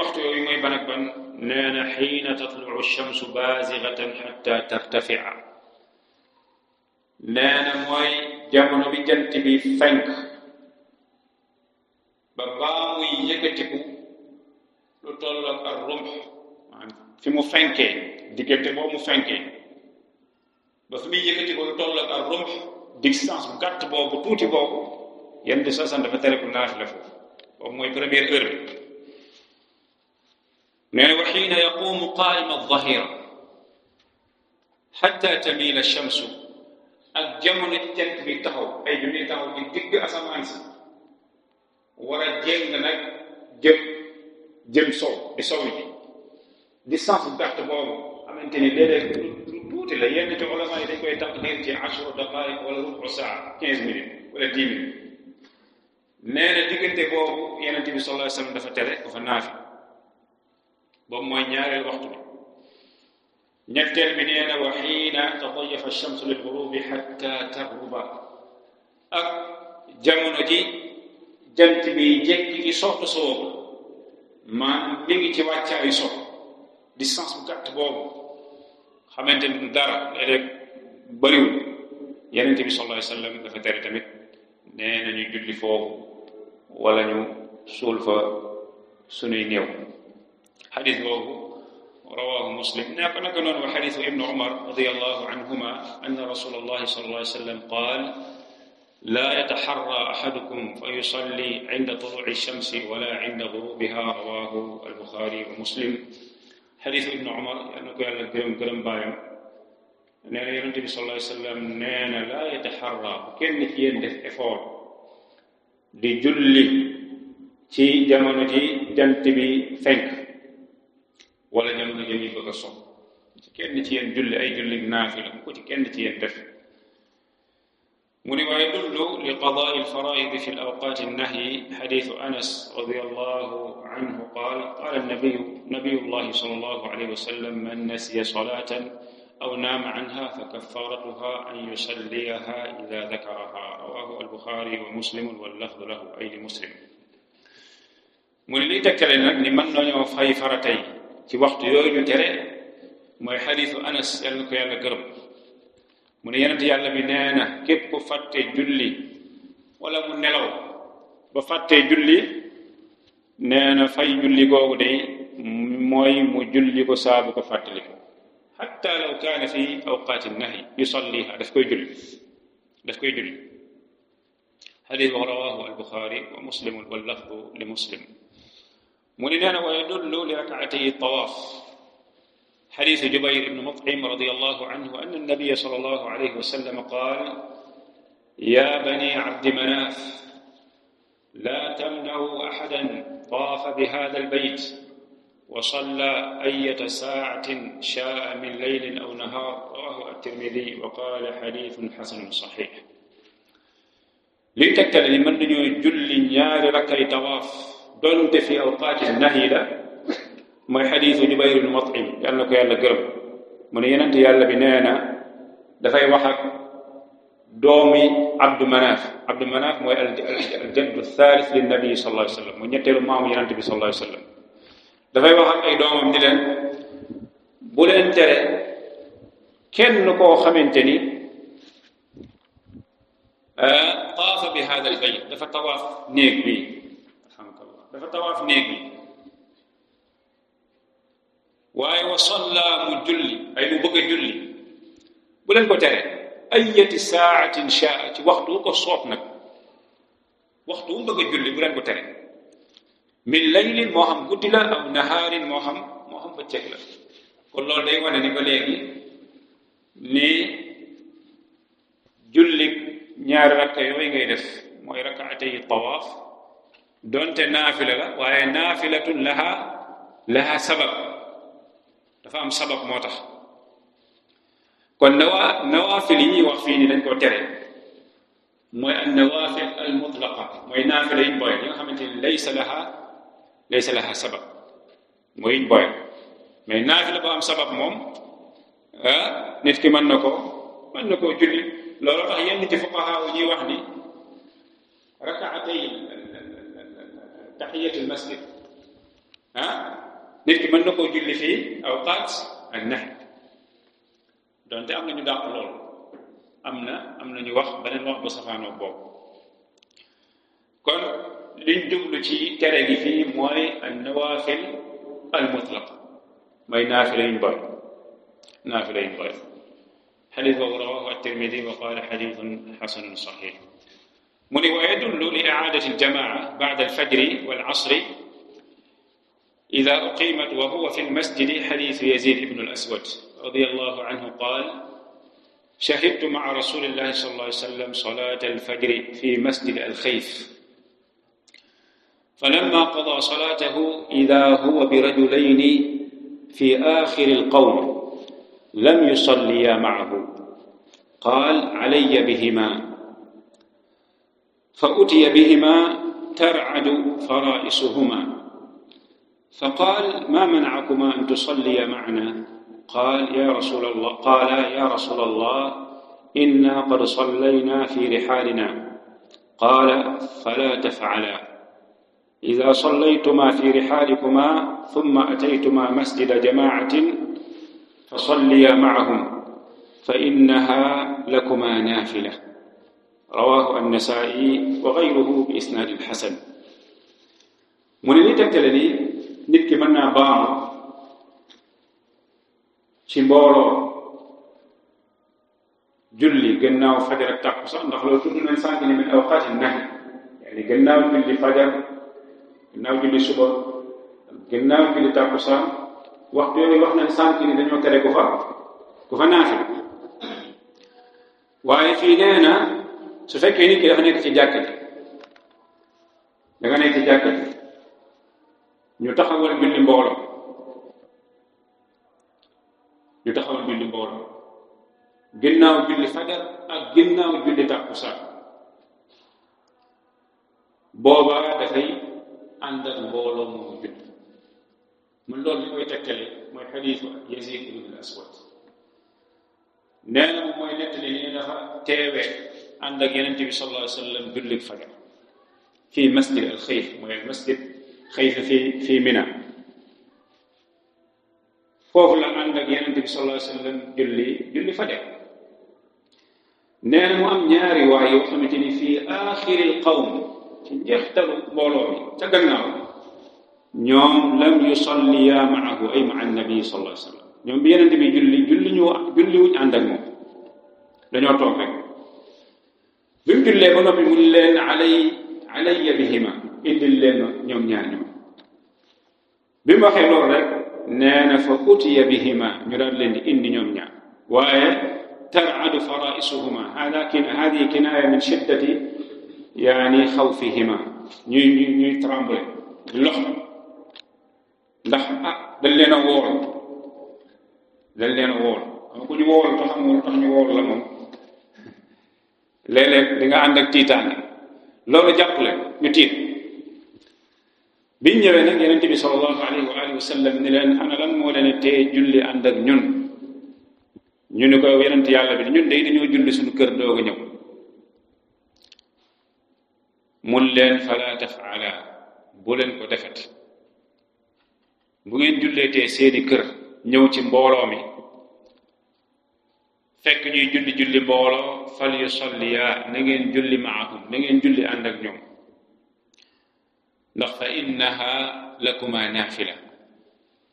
waxtu yooyu mooy ban ak ban nee na xiina tatlucu shamsu baazigatan xatta tartafia nee na mooy jamono bi jant bi fenk ba baa muy yëkkatiku lu toll ak rumx fi mu fenkee diggante boobu mu fenkee ba fi muy yëkkatiku lu toll ak rumx distance bu gàtt boobu tuuti boobu yenn di sasan dafa tere ku naafila foofu boobu mooy première heure bi nee na wa xiina yaquumu qaa'ima adh-dhahira xatta tamiila ash-shamsu ak jamono ci jant bi taxaw ay junni taxaw ci digg asamaan si war a jéng nag jëm sow di sow ji distance bu gàtt boobu xamante ni léeg-léeg lu tuuti la yenn ci ulama yi dañ koy taqdir ci 10 daqaaiq wala rubu saa 15 minutes wala 10 minutes nee na diggante boobu Yonent bi sallallahu alayhi wa sallam dafa tere dafa naafi boobu mooy ñaareel waxtu bi ñetteel bi nee na wa xiina tadayafa ash-shamsu lil-ghurubi hatta taghruba ak jamono ji jant bi jékki ci soxtu soobu maanaam mi ngi ci wàccaayu sox distance bu gàtt boobu xamante ni dara léeg-léeg bëriwul Yonent bi sallallahu alayhi wa sallam dafa tere tamit nee na ñu julli foofu wala ñu suul fa sunuy néew xadis boobu rawaahu muslim nekk naka noonu wa xadisu ibnu umar radiyallahu anhuma anna rasulallahi sallallahu alayhi wa sallam qaal laa yataxarra axadukum fa yusalli inda tuluuci shamsi wala inda gurubiha rawaahu albuxaari wa muslim xadisu ibnu umar yal na ko yàlla gërëm baayam nee na yonente bi sallallahu alayhi wa sallam nee na laa yataxarra kenn ci yéen def effort di julli ci jamono ji jant bi fenk wala jamono ji muy bëgg a sox ci kenn ci yéen julli ay julli naafila ko ci kenn ci yéen def mu ni wa yadullu li qadaa'i al-faraa'id fi al-awqaati an-nahyi hadiisu Anas radiyallahu anhu qaala qaala nabiyullahi sallallahu alayhi wa sallam man nasiya salaatan aw naama anha fa kaffaaratuha an yusalliyaha idaa dakaraha rawaahu al-Buxaari wa Muslim wal lafdu lahu ay li Muslim mu ni liy tekkale nag ni mën nañoo fay faratay ci waxtu yooyu ñu tere mooy xadiisu Anas yal na ko yàlla gërëm mu ne yonent yàlla bi nee na képp ku fàtte julli wala mu nelaw ba fàtte julli nee na fay julli googu day mooy mu julli ko saabu ko fàttali ko xatta law kaana fi awqaati nahyi yusalliha daf koy julli xadiis boobu rawaahu al-Buxaari wa Muslim wal lafdu li Muslim mu ne nee na wa yadullu li rakaatay tawaaf xadiisu Jubayr ibn Mut'im radiyallahu anhu anna nabiyya sallallahu alayhi wa sallam qaala yaa banii Abdi Manaaf laa tamna'uu ahadan taafa bihaadhal bayt wa sallaa ayyata saa'atin shaa'a min laylin aw nahaar rawaahu at-Tirmidhi wa qaala xadiisun xasanun saxiix. liy tegtale ni mën nañoo julli ñaari rakkay tawaaf doonte fi awqaati nahyi la mooy xadiisu Jubayr ibn Mut'im yal na ko yàlla gërëm mu ne yonent yàlla bi nee na dafay wax ak doomi Abdu Manaaf mooy al-jaddu thaalith lin nabi sallallahu alayhi wa sallam mu ñetteelu maamu yonent bi sallallahu alayhi wa sallam dafay wax ak ay doomam ni leen bu leen tere kenn koo xamante ni taafa bi haada al bayt dafa tawaaf néeg bi waaye wa salla mu julli ay mu bëgg a julli bu leen ko tere ayati saatin shaa ci waxtu wu ko soob nag waxtu wu bëgg a julli bu leen ko tere min laylin moo xam guddi la aw nahaarin moo xam bëccëg la kon loolu day wane ni ba léegi ni julli ñaari rakka yooyu ngay def mooy rakaatay tawaaf donte naafila la waaye naafilatun laha sabab, dafa am sabab moo tax. kon nawaafil yi ñuy wax fii ni dañ koo tere mooy an nawaafil al mutlaqa, mooy naafila yiñ boyal yi nga xamante ni laysa laha sabab, mooy yiñ boyal. mais naafila ba am sabab moom nit ki mën na koo julli. loolu tax yenn ci fuqahaa ñuy wax ni rakaatay tahiyatul masjid nit ki mën na koo julli fii awqaat ak nahy, donte am na ñu dàq loolu, am na ñu wax beneen wax bu safaanoo boobu. kon liñ jublu ci tere gi fii mooy an nawaafil al mutlaq, mooy naafila yuñ boy. xadis boobu rawahu at-Tirmidi wa qaala xadisun xasanun saxiix. mu ne wa yadullu li icaadati aljamaa bacda alfajri walasri ida uqimat wa huwa fi lmasjidi xadisu Yazid ibn al-Aswad radiyallahu anhu qaal shahidtu maca rasulillahi sallallahu alayhi wa sallam salaata alfajri fi masjid alxayf falamma qadaa salaatahu ida huwa birajulayni fi aaxiri alqawm lam yusalliya macahu qaal calayya bihimaa fa utiya bihimaa tarcadu faraa'isuhumaa faqaal maa manacakumaa an tusalliya macanaa qaala yaa rasuula allah innaa qad sallaynaa fi rixaalinaa qaala falaa tafcalaa idaa sallaytumaa fi rixaalikumaa summa ataytumaa masjida jamaacatin fasalliya macahum fa innahaa lakumaa naafila rawaahu annasaa'i wa gayruhu bi isnaadin xasan. mu ne li tegtale ni nit ki mën naa baamu ci mbooloo julli gannaaw fajar ak takkusaan, ndax loolu tudd nañ sànq ni min awqaati nahy, yaani gannaaw julli fajar, gannaaw julli suba, gannaaw julli takkusaan, waxtu yooyu wax nañ sànq ni dañoo tere ku fa naafila. waaye fii nee na su fekkee nit ki dafa nekk ci jàkka ji, da nga nekk ci jàkka ji ñu taxawal julli mbooloo ginnaaw julli fajar ak ginnaaw julli takkusaan, boobaa dafay ànd ak mbooloo moomu julli. mun loolu li koy tegtale mooy xadiisu Yazid ibn al-Aswad. nee na moom mooy nettali ni dafa teewee ànd ak Yonent bi sallallahu alayhi wa sallam julli fajar fii masjid al-Xayf, mooy masjid Xayf fii Mina. foofu la ànd ak Yonent bi sallallahu alayhi wa sallam julli fajar. nee na mu am ñaari waay yoo xamante ni fii aaxiril qawm, ci njeextalu mbooloo mi ca gannaaw, ñoom lam yusalliya maahu ay maa annabi sallallahu alayhi wa sallam. ñoom bi Yonent bi julliwuñ ànd ak moom, dañoo toog rek. bi mu jullee ba noppi mu leen alayya bihima, indil leen ñoom ñaar ñoom. bi mu waxee loolu rek nee na fa utiya bihima, ñu daal leen di indi ñoom ñaar. waaye tarcadu faraa'isuhuma, hadihi kinaaya min shiddati yaani xawfihima, ñuy tremble lox, ndax dañ leen a wool. xam ku ñu wool te xam nga lu tax ñu wool la moom léeg-léeg di nga ànd ak tiitaange, loolu jàpp leen ñu tiit. biñ ñëwee nag Yonent bi sallallahu alayhi wa alihi wa sallam ni leen ana lan moo leen tee julli ànd ak ñun. ñu ni ko Yonent yàlla bi ñun day dañoo julli suñu kër doog a ñëw. mun leen fala tafala, bu leen ko defet. bu ngeen julleetee seeni kër ñëw ci mbooloo mi fekk ñuy julli mbooloo, fal yusalliya, na ngeen julli maahum, na ngeen julli ànd ak ñoom, ndax fa innaha lakuma naafila.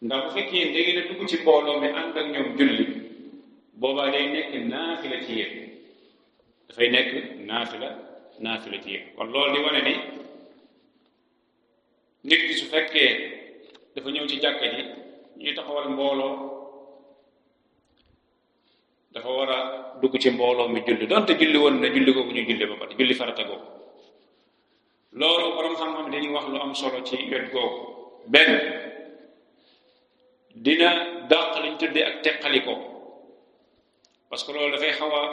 ndax bu fekkee da ngeen a dugg ci mbooloo mi ànd ak ñoom julli, boobaa day nekk naafila ci yéen, dafay nekk naafila ci yéen. kon loolu di wane ni nit ki su fekkee dafa ñëw ci jàkka ji ñuy taxawal mbooloo, dafa war a dugg ci mbooloo mi julli, donte julli woon na julli googu ñu julli ba pare, julli farata googu. loolu borom xam-xam dañuy wax lu am solo ci wet googu. benn dina dàq liñ tuddee ak teqaliko parce que loolu dafay xaw a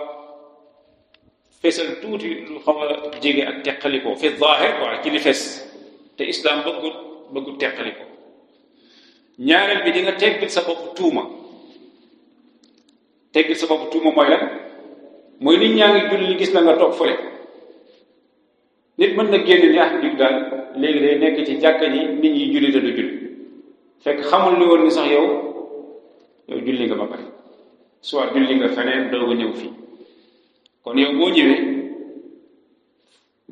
fesal tuuti lu xaw a jege ak teqaliko fi zaahir waaye ci li fes te islam bëggut teqaliko. ñaareel bi di nga teggil sa bopp tuuma. teggil sa bopp tuuma mooy lan mooy nit ñaa ngi julli gis la nga toog fële nit mën na génn ni diw daal léegi day nekk ci jàkka ji nit ñi julli te du julli fekk xamul ni woon ni sax yow julli nga ba pare soit julli nga feneen doog a ñëw fii. kon yow boo ñëwee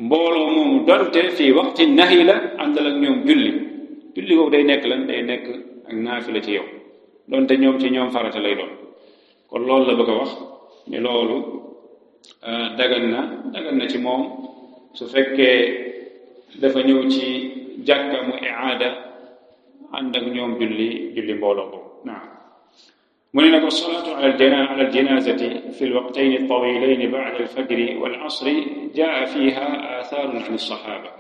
mbooloo moomu donte fii waxti nahi la àndal ak ñoom julli boobu day nekk lan day nekk ak naafila ci yow donte ñoom ci ñoom farata lay doon. kon loolu la bëgg a wax ne loolu dagan na ci moom su fekkee dafa ñëw ci jàkka mu iaada ànd ak ñoom julli mbooloo boobu. naam mu ne nag salaatu ala aljanazati fi alwaqtayn altawilayn ba'da alfajri wal asri jaa fiha atharun an alsahaba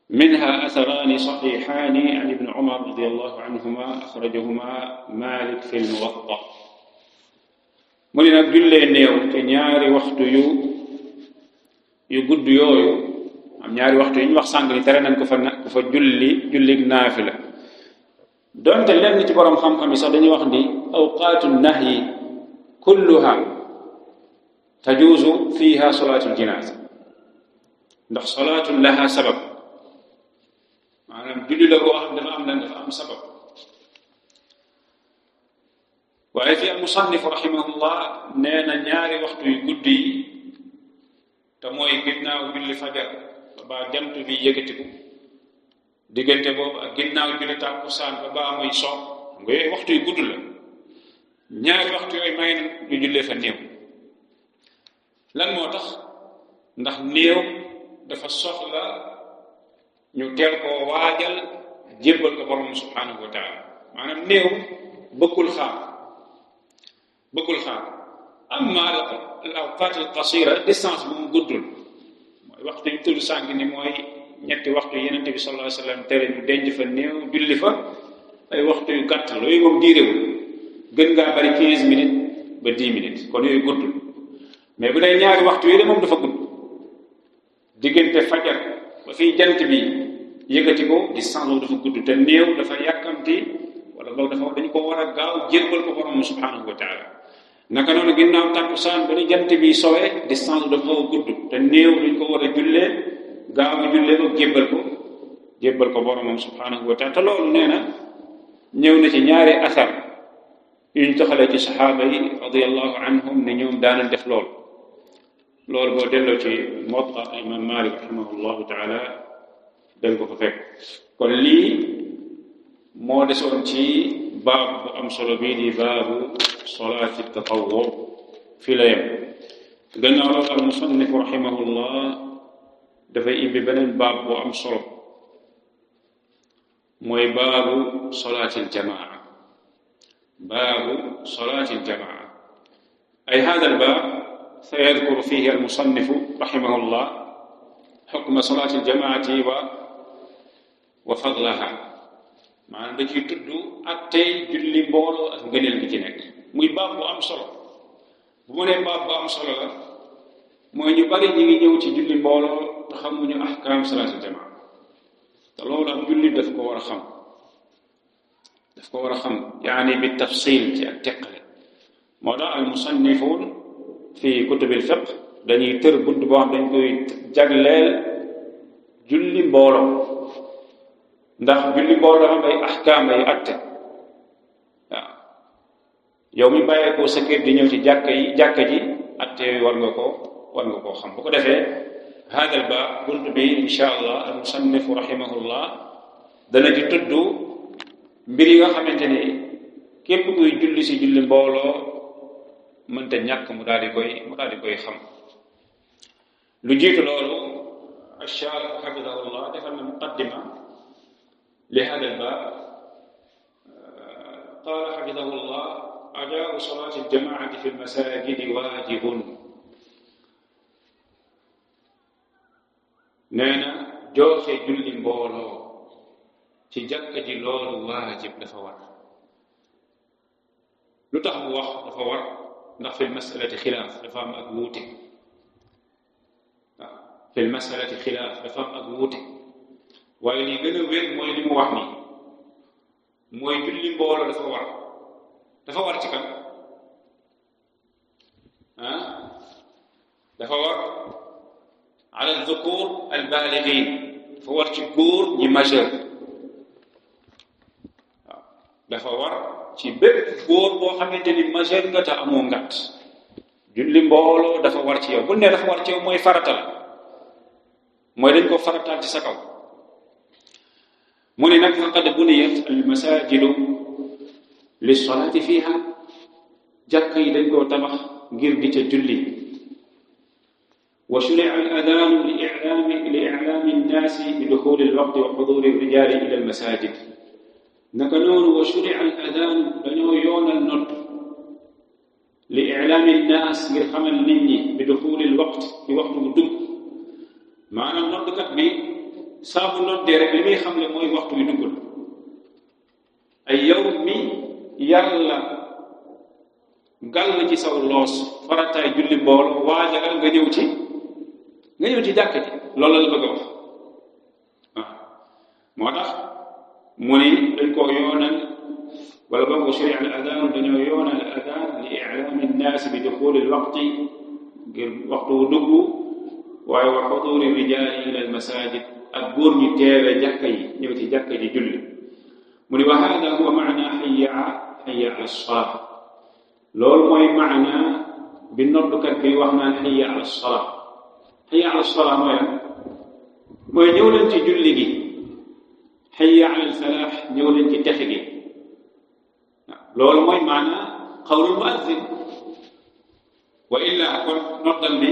منها أثران صحيحان عن ابن عمر رضي الله عنهما أخرجهما مالك في الموطأ mu ne nag jullee néew te ñaari waxtu yu gudd yooyu am ñaari waxtu yi ñu wax sànq ni tere nañ ko fa jullig naafila donte lenn ci borom xam-xam yi sax dañuy wax ni awqaatu nahyi kulluha tajuuzu fiha salaatul jinaasa ndax salaatun laha sabab maanaam julli la boo xam dafa am sabab waaye fi al-musannif rahimahullah nee na ñaari waxtu yu guddi yi te mooy ginnaaw julli fajar ba jant bi yëkkatiku diggante boobu ak ginnaaw julli tàkkusaan ba muy so nga yooyu waxtu yu gudd la ñaari waxtu yooyu may na ñu jullee fa néew. lan moo tax ndax néew dafa soxla ñu teel koo waajal jébbal ko borom subhanahu wa taala maanaam néew bëggul xaar amma al awqat al qasira distance bu mu guddul mooy waxtu ñu tudd sànq ni mooy ñetti waxtu yenente bi sallallahu alayhi wa sallam tere ñu denc fa néew julli fa ay waxtu yu gàtt la yooyu moom diirewul gën ngaa bari 15 minutes ba 10 minutes kon yooyu guddul mais bu dee ñaari waxtu yooyu de moom dafa gudd diggante fajar ba fii jant bi yëkkati ko distance boobu dafa gudd te néew dafa yàkkamti wala boog dañu ko war a gaaw jébbal ko borom subhanahu wa taala naka noonu ginnaaw tàkkusaan ba ni jant bi sowee distance dafa xaw a gudd te néew dañ ko war a jullee gaaw a jullee ko jébbal ko boromam subhanahu wa taala te loolu nee na ñëw na ci ñaari asar yuñ toxalee ci saxaaba yi radiyallahu anhum ne ñoom daanañ def loolu boo delloo ci Muwatta imam Malik rahimahullahu taala dañ ko fa fekk. kon lii moo desoon ci baab bu am solo bii di baabu salaati tatawwu fi la yem gannaaw loolu al musannif rahimahullah dafay ibbi beneen baab bu am solo mooy baabu salaati aljamaa ay hada albaab sayadkuru fihi almusannifu rahimahullah xukma salaati aljamaati wa fadlaha maanaam da ciy tudd ak tey julli mbooloo ak ngëneel gi ci nekk muy baab bu am solo bu mu nee baab bu am solo la mooy ñu bari ñi ngi ñëw ci julli mbooloo te xamuñu ahkaam salaati aljamaa te loolu am julli daf ko war a xam yaani bi tafsil ci ak teqale moo tax al musannifun fi kutubil fiqh dañuy tër bunt boo xam dañ koy jagleel julli mbooloo ndax julli mbooloo dafa am ay ahkaam ay atte waaw yow mi bàyyeekoo sa kër di ñëw ci jàkka ji atte yooyu war nga koo xam bu ko defee hadal ba bunt bi insha allah al musannifu rahimahullah dana ci tudd mbir yi nga xamante ni képp kuy julli si julli mbooloo mënta ñàkk mu daal di koy xam lu jiitu loolu ash-shaarih hafidahullah defal na muqaddima li hada al-baab qaala hafidahullah adaa'u salaati al-jamaa'ati fi al-masaajidi waajibun nee na joxe julli mbooloo ci jàkka ji loolu waajib dafa war. lu tax mu wax dafa war ndax fi masalati xilaaf dafa am ak wuute. waaw fi masalati xilaaf dafa am ak wuute waaye li gën a wér mooy li mu wax nii mooy julli mbooloo dafa war ci kan dafa war ala dhukur al balighin dafa war ci góor ñi majeur. waaw dafa war ci bépp góor boo xamante ni majeur nga te amoo ngat julli mbooloo dafa war ci yow bu ne dafa war ci yow mooy farata la mooy dañ ko farataal ci sa kaw. mu ne nag faqad buniyat al masajidu li solati fiha jàkka yi dañ koo tabax ngir di ca julli. wa shuria al adanu li i'lami nnaasi bi duxuli al waqti wa xuduri rijali ila al masajid. naka noonu wa shuria al adanu dañoo yoonal nodd li i'lami nnaas ngir xamal nit ñi bi duxuli al waqt ci waxtu bu dugg. maanaam noddkat bi saa bu noddee rek li muy xam ne mooy waxtu wi duggul. ay yow mi yàlla gàll ci saw loos farataay julli mbooloo waajalal nga ñëw ci jàkk ji loolu la bëgg a wax. waaw moo tax mu ni dañ koo yoonal wala boog wa shuria al adaan dañoo yoonal al adaan li i'laami nnaasi bi duxuli al waqti ngir waxtu wu dugg waaye wa xuduri rijaali ila al masajid ak góor ñi teewe jàkka yi ñëw ci jàkka ji julli. mu ni wa hada huwa maana hayya ala salaa loolu mooy maana bi noddukat bi wax naan hayya ala salaa. hayya ala salaa mooy lan mooy ñëw leen ci julli gi. hayya ala al falaax ñëw leen ci texe gi. loolu mooy maana qawlul muazzin wa illa kon noddal bi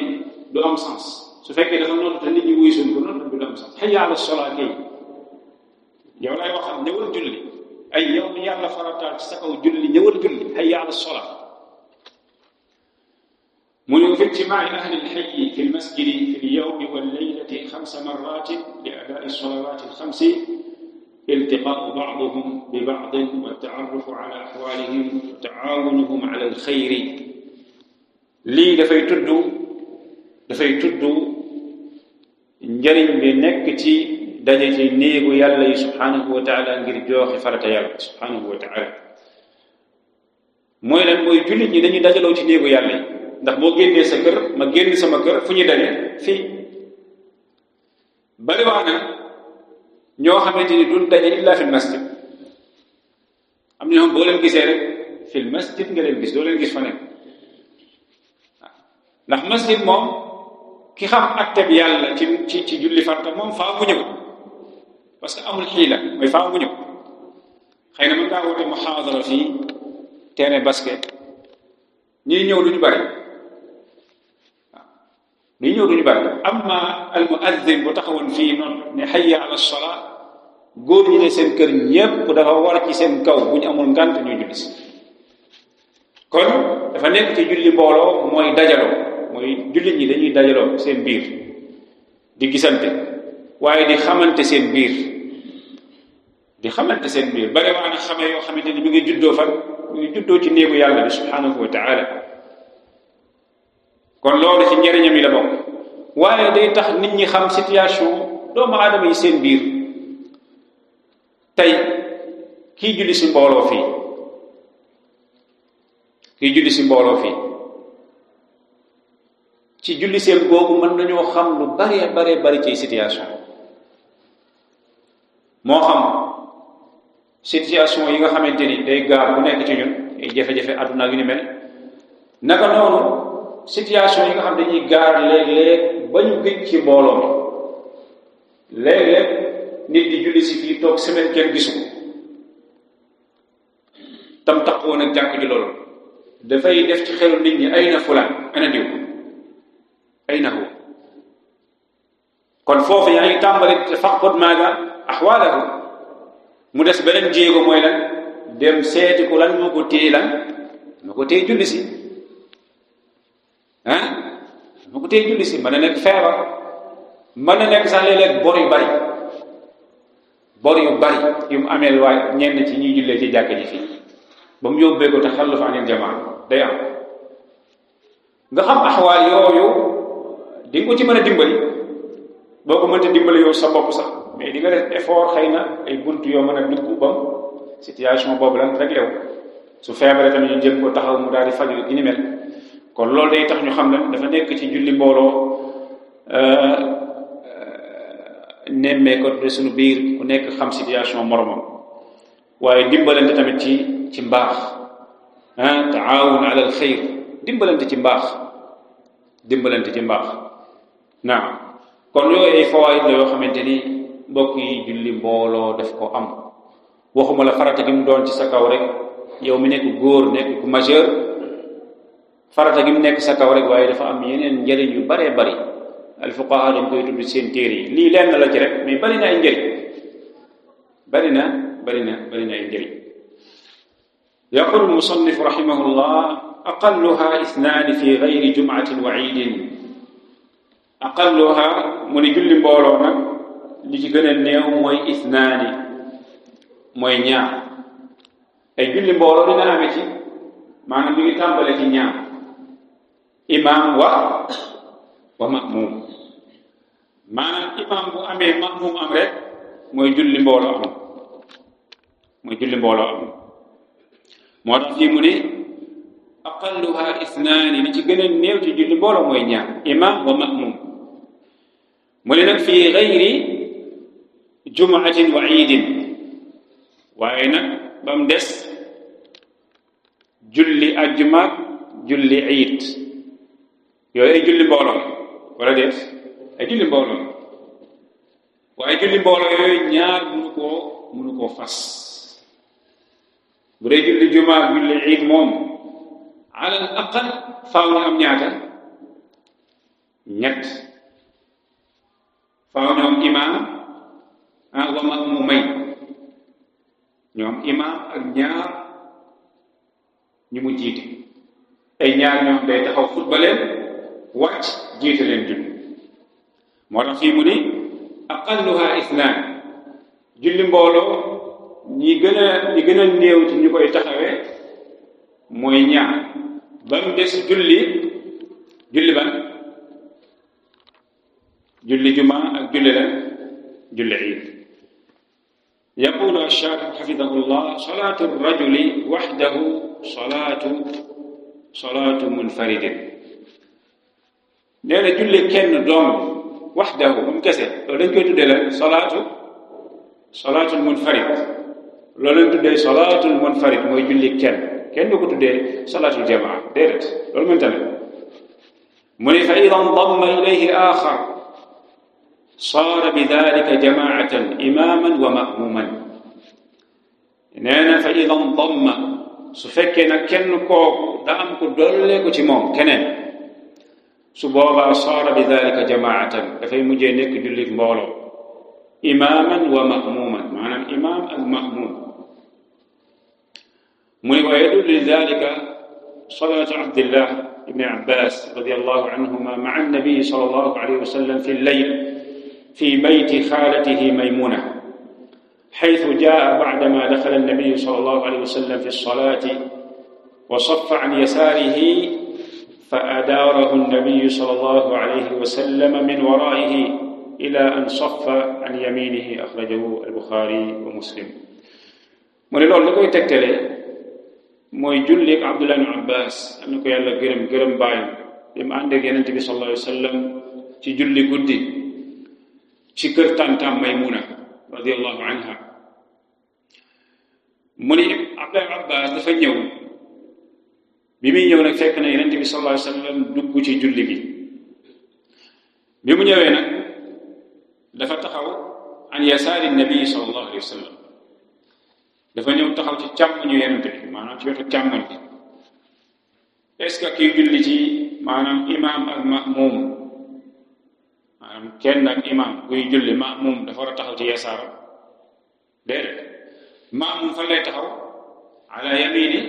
du am sens su fekkee dafa nodd te nit ñi wuy suñ ko noddal bi du am sens. hayya ala salaa kay yow lay waxal ñëwal julli ay yow mi yàlla farataal ci sa kaw julli ñëwal julli hayya ala salaa. mu ne fi ijtimaa'i ahli al-hayyi fi al-masjidi fi al-yawmi wal-laylati 5 marrat li adaa'i as-salawaati al-5 iltiqaa'u ba'dihim bi ba'din wa at-ta'arrufu 'ala ahwaalihim wa ta'aawunuhum 'ala al-khayri. lii dafay tudd njëriñ bi nekk ci daje ci néegu yàlla yi subhanahu wa taala ngir joxe farata yàlla subhanahu wa taala. mooy lan mooy jullit ñi dañuy dajaloo ci néegu yàlla yi ndax boo génnee sa kër ma génn sama kër fu ñuy daje fii. bariwaa na ñoo xamante ni duñ daje illa fil masjid. am na ñoo xam boo leen gisee rek fil masjid nga leen gis doo leen gis fa nekk. ndax masjid moom ki xam atteb yàlla ci julli farata moom faa mu ñëw parce que amul xiila mooy faa mu ñëw. xëy na mën ngaa woote muhaadara fii terrain basket ñii ñëw duñu bari ñii ñëw duñu bari. amma al muazzin bu taxawoon fii noonu ne hayya ala salaa góor ñi ne seen kër ñépp dafa war ci seen kaw bu ñu amul ngànt ñuy julli si. kon dafa nekk ci julli mbooloo mooy dajaloo mooy jullit ñi dañuy dajaloo seen biir di gisante waaye di xamante seen biir bare waa na xamee yoo xamante ni mi ngi juddoo fan mi ngi juddoo ci néegu yàlla bi subhanahu wa taala. kon loolu ci njëriñam yi la bokk waaye day tax nit ñi xam situation doomu aadama yi seen biir. tey kii julli si mbooloo fii ci julli seen googu mën nañoo xam lu bare ci situation moo xam situation yi nga xamante ni day gaar bu nekk ci ñun ay jafe-jafe àdduna yu ni mel. naka noonu situation yi nga xam dañuy gaar léeg-léeg ba ñu gëj ci mbooloo mi léeg-léeg nit di julli si fii toog semaine kenn gisu ko tam taxawoon ak jàkk ji loolu dafay def ci xelu nit ñi ayna fulaan ana diw ayna huwa. kon foofu yaa ngi tàmbali tafaqud maaga ahwaalahu. mu des beneen jéego mooy lan dem seeti ko lan moo ko téye julli si moo ko téye julli si mën na nekk feebar mën na nekk sax léeg-léeg bor yu bari yu mu ameel waaye ñenn ci ñuy jullee ci jàkka ji fii ba mu yóbbee ko te xallu fa anil jamaa day am nga xam axwaal yooyu di nga ko ci mën a dimbali boo ko mënta dimbali yow sa bopp sax mais di nga def effort xëy na ay buntu yoo mën a dugg bam situation boobu lan réglé wu su feebaree tamit ñu jëm ko taxaw mu daal di faju gi ni mel kon loolu day tax ñu xam ne dafa nekk ci julli mbooloo nemmee ko de suñu biir ku nekk xam situation moromam waaye dimbalante tamit ci mbaax taawun ala al xayr dimbalante ci mbaax naam kon yooyu ay fawaid la yoo xamante ni mbokk yi julli mbooloo daf ko am waxuma la farata gi mu doon ci sa kaw rek yow mi nekk góor nekk ku majeur farata gi mu nekk sa kaw rek waaye dafa am yeneen njëriñ yu baree bari alfuqaha dañ koy tudd seen téere yi lii lenn la ci rek mais bari na ay njëriñ bari na ay njëriñ yaqulu almusannif rahimahullah aqalluha ithnaani fi gayri jum'atin wa iidin aqalluha mu ni julli mbooloo nag li ci gën a néew mooy ithnaani mooy ñaar ay julli mbooloo dina amee ci maanaam mi ngi tàmbale ci ñaar imaam wa ma'muum maanaam imaam bu amee ma'muum am rek mooy julli mbooloo am moo tax fii mu ni aqalluha ithnaani li ci gën a néew ci julli mbooloo mooy ñaar imaam wa ma'muum mu ne nag fii gayri jumu'atin wa iidin waaye nag ba mu des julli ajjumaak julli iid yooyu ay julli mbooloo wala déet ay julli mbooloo waaye julli mbooloo yooyu ñaar mënu koo fas bu dee julli jumaak julli iid moom ala al aqal faaw ñu am ñaata ñett faaw ñu am imaam wa ma'muumay ñoom imaam ak ñaar ñu mu jiite ay ñaar ñoom day taxaw xutba leen wàcc jiite leen julli moo tax fii mu ni aqalluha ithnaan julli mbooloo ñi gën a néew ci ñu koy taxawee mooy ñaar ba mu des julli ban julli jumaa ak julli la julli iid yaqulu ash-shaarih hafidahullah salaatu rajuli wahdahu salaatu munfaridin nee na julli kenn doom wahdahu moom kese loolu dañ koy tuddee la salaatul munfarid loolu lañ tuddee salaatul munfarid mooy julli kenn du ko tuddee salaatul jamaa déedéet loolu mënta ne mu ne fa ida ndamma ilayhi axar saara bi dalika jamaatan imaman wa ma'muman nee na fa ida ndamma su fekkee nag kenn kooku da am ko dollee ko ci moom keneen su boobaa saara bi dalika jamaatan dafay mujjee nekk jullit mbooloo imaman wa ma'muman maanaam imam ak ma'mum mu ne wa yadullu li dalika salaatu abdillah ibni abbas radiyallahu anhuma ma'a annabi sallallahu alayhi wa sallam fi llayl في بيت خالته ميمونة حيث جاء بعدما دخل النبي صلى الله عليه وسلم في الصلاة وصف عن يساره فأداره النبي صلى الله عليه وسلم من ورائه إلى أن صف عن يمينه أخرجه البخاري ومسلم من لول لكوي تكتلي موي جوليك عبد الله بن عباس أنكو يالا گرم بايم بما عندك النبي صلى الله عليه وسلم ci julli guddi ci kër tantam Maymuna radiyallahu anha mu ni Abdullah Abbas dafa ñëw bi muy ñëw nag fekk na Yonent bi sallallahu alayhi wa sallam dugg ci julli gi bi mu ñëwee nag dafa taxaw an yasaari nabi sallallahu alayhi wa sallam dafa ñëw taxaw ci càmmoñu Yonent bi maanaam ci wetu càmmoñ bi est-ce que kii julli ci maanaam imaam ak ma'muum maanaam kenn ak imam buy julli maamum dafa war a taxaw ci yasaaram déedéet maamum fan lay taxaw ala yamini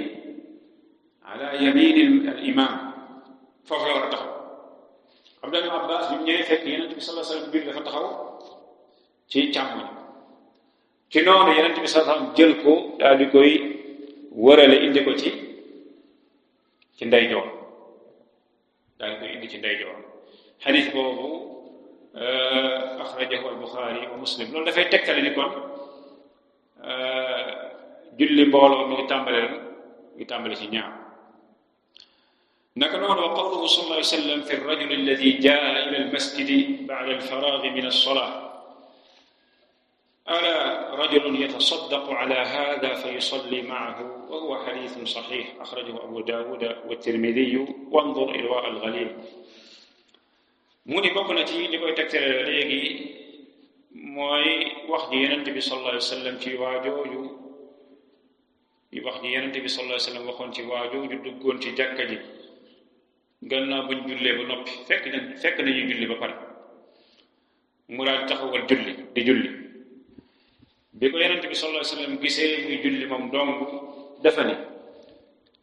al imam foofu la war a taxaw Abdullah ibn Abbas bi mu ñëwee fekk Yonent bi sallallahu alayhi wasallam biir dafa taxaw ci càmmoñ ci noonu Yonent bi sallallahu alayhi wasallam jël ko daal di koy wërale indi ko ci ndeyjoor daal di koy indi ci ndeyjoor xadiis boobu axrajahu al-Buxaari wa Muslim loolu dafay tegtale ni kon julli mbooloo mi ngi tàmbale ci ñaar naka noonu wa qawluhu sallallahu alayhi wa sallam fi ar-rajuli alladi jaa ila al-masjidi ba'da al-faraagi min as-salaah ala rajulun yatasaddaqu ala haadha fa yusalli ma'ahu wa huwa hadiithun sahiih axrajahu Abu Daawuud wa at-Tirmidhi wanzur irwaa al-ghaliil mu ni bokk na ci li koy tegtale léegi mooy wax ji Yonent bi sallallahu alayhi wa sallam ci waajooju wax ji Yonent bi sallallahu alayhi wa sallam waxoon ci waajooju duggoon ci jàkka ji gannaaw buñ jullee ba noppi fekk nañu julli ba pare mu daal taxawal di julli bi ko Yonent bi sallallahu alayhi wa sallam gisee muy julli moom dong dafa ni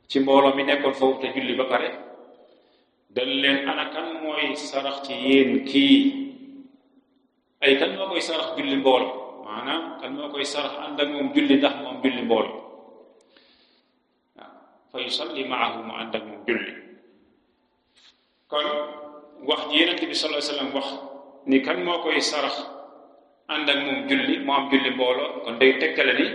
ci mbooloo mi nekkoon foofu te julli ba pare dal leen ana kan mooy sarax ci yéen kii ay kan moo koy sarax julli mbooloo maanaam kan moo koy sarax ànd ak moom julli ndax moom julli mbooloo waaw fa yusalli maahu mu ànd ak moom julli kon wax ji Yonent bi sallallahu alayhi wasallam wax ni kan moo koy sarax ànd ak moom julli mu am julli mbooloo kon day tekkale ni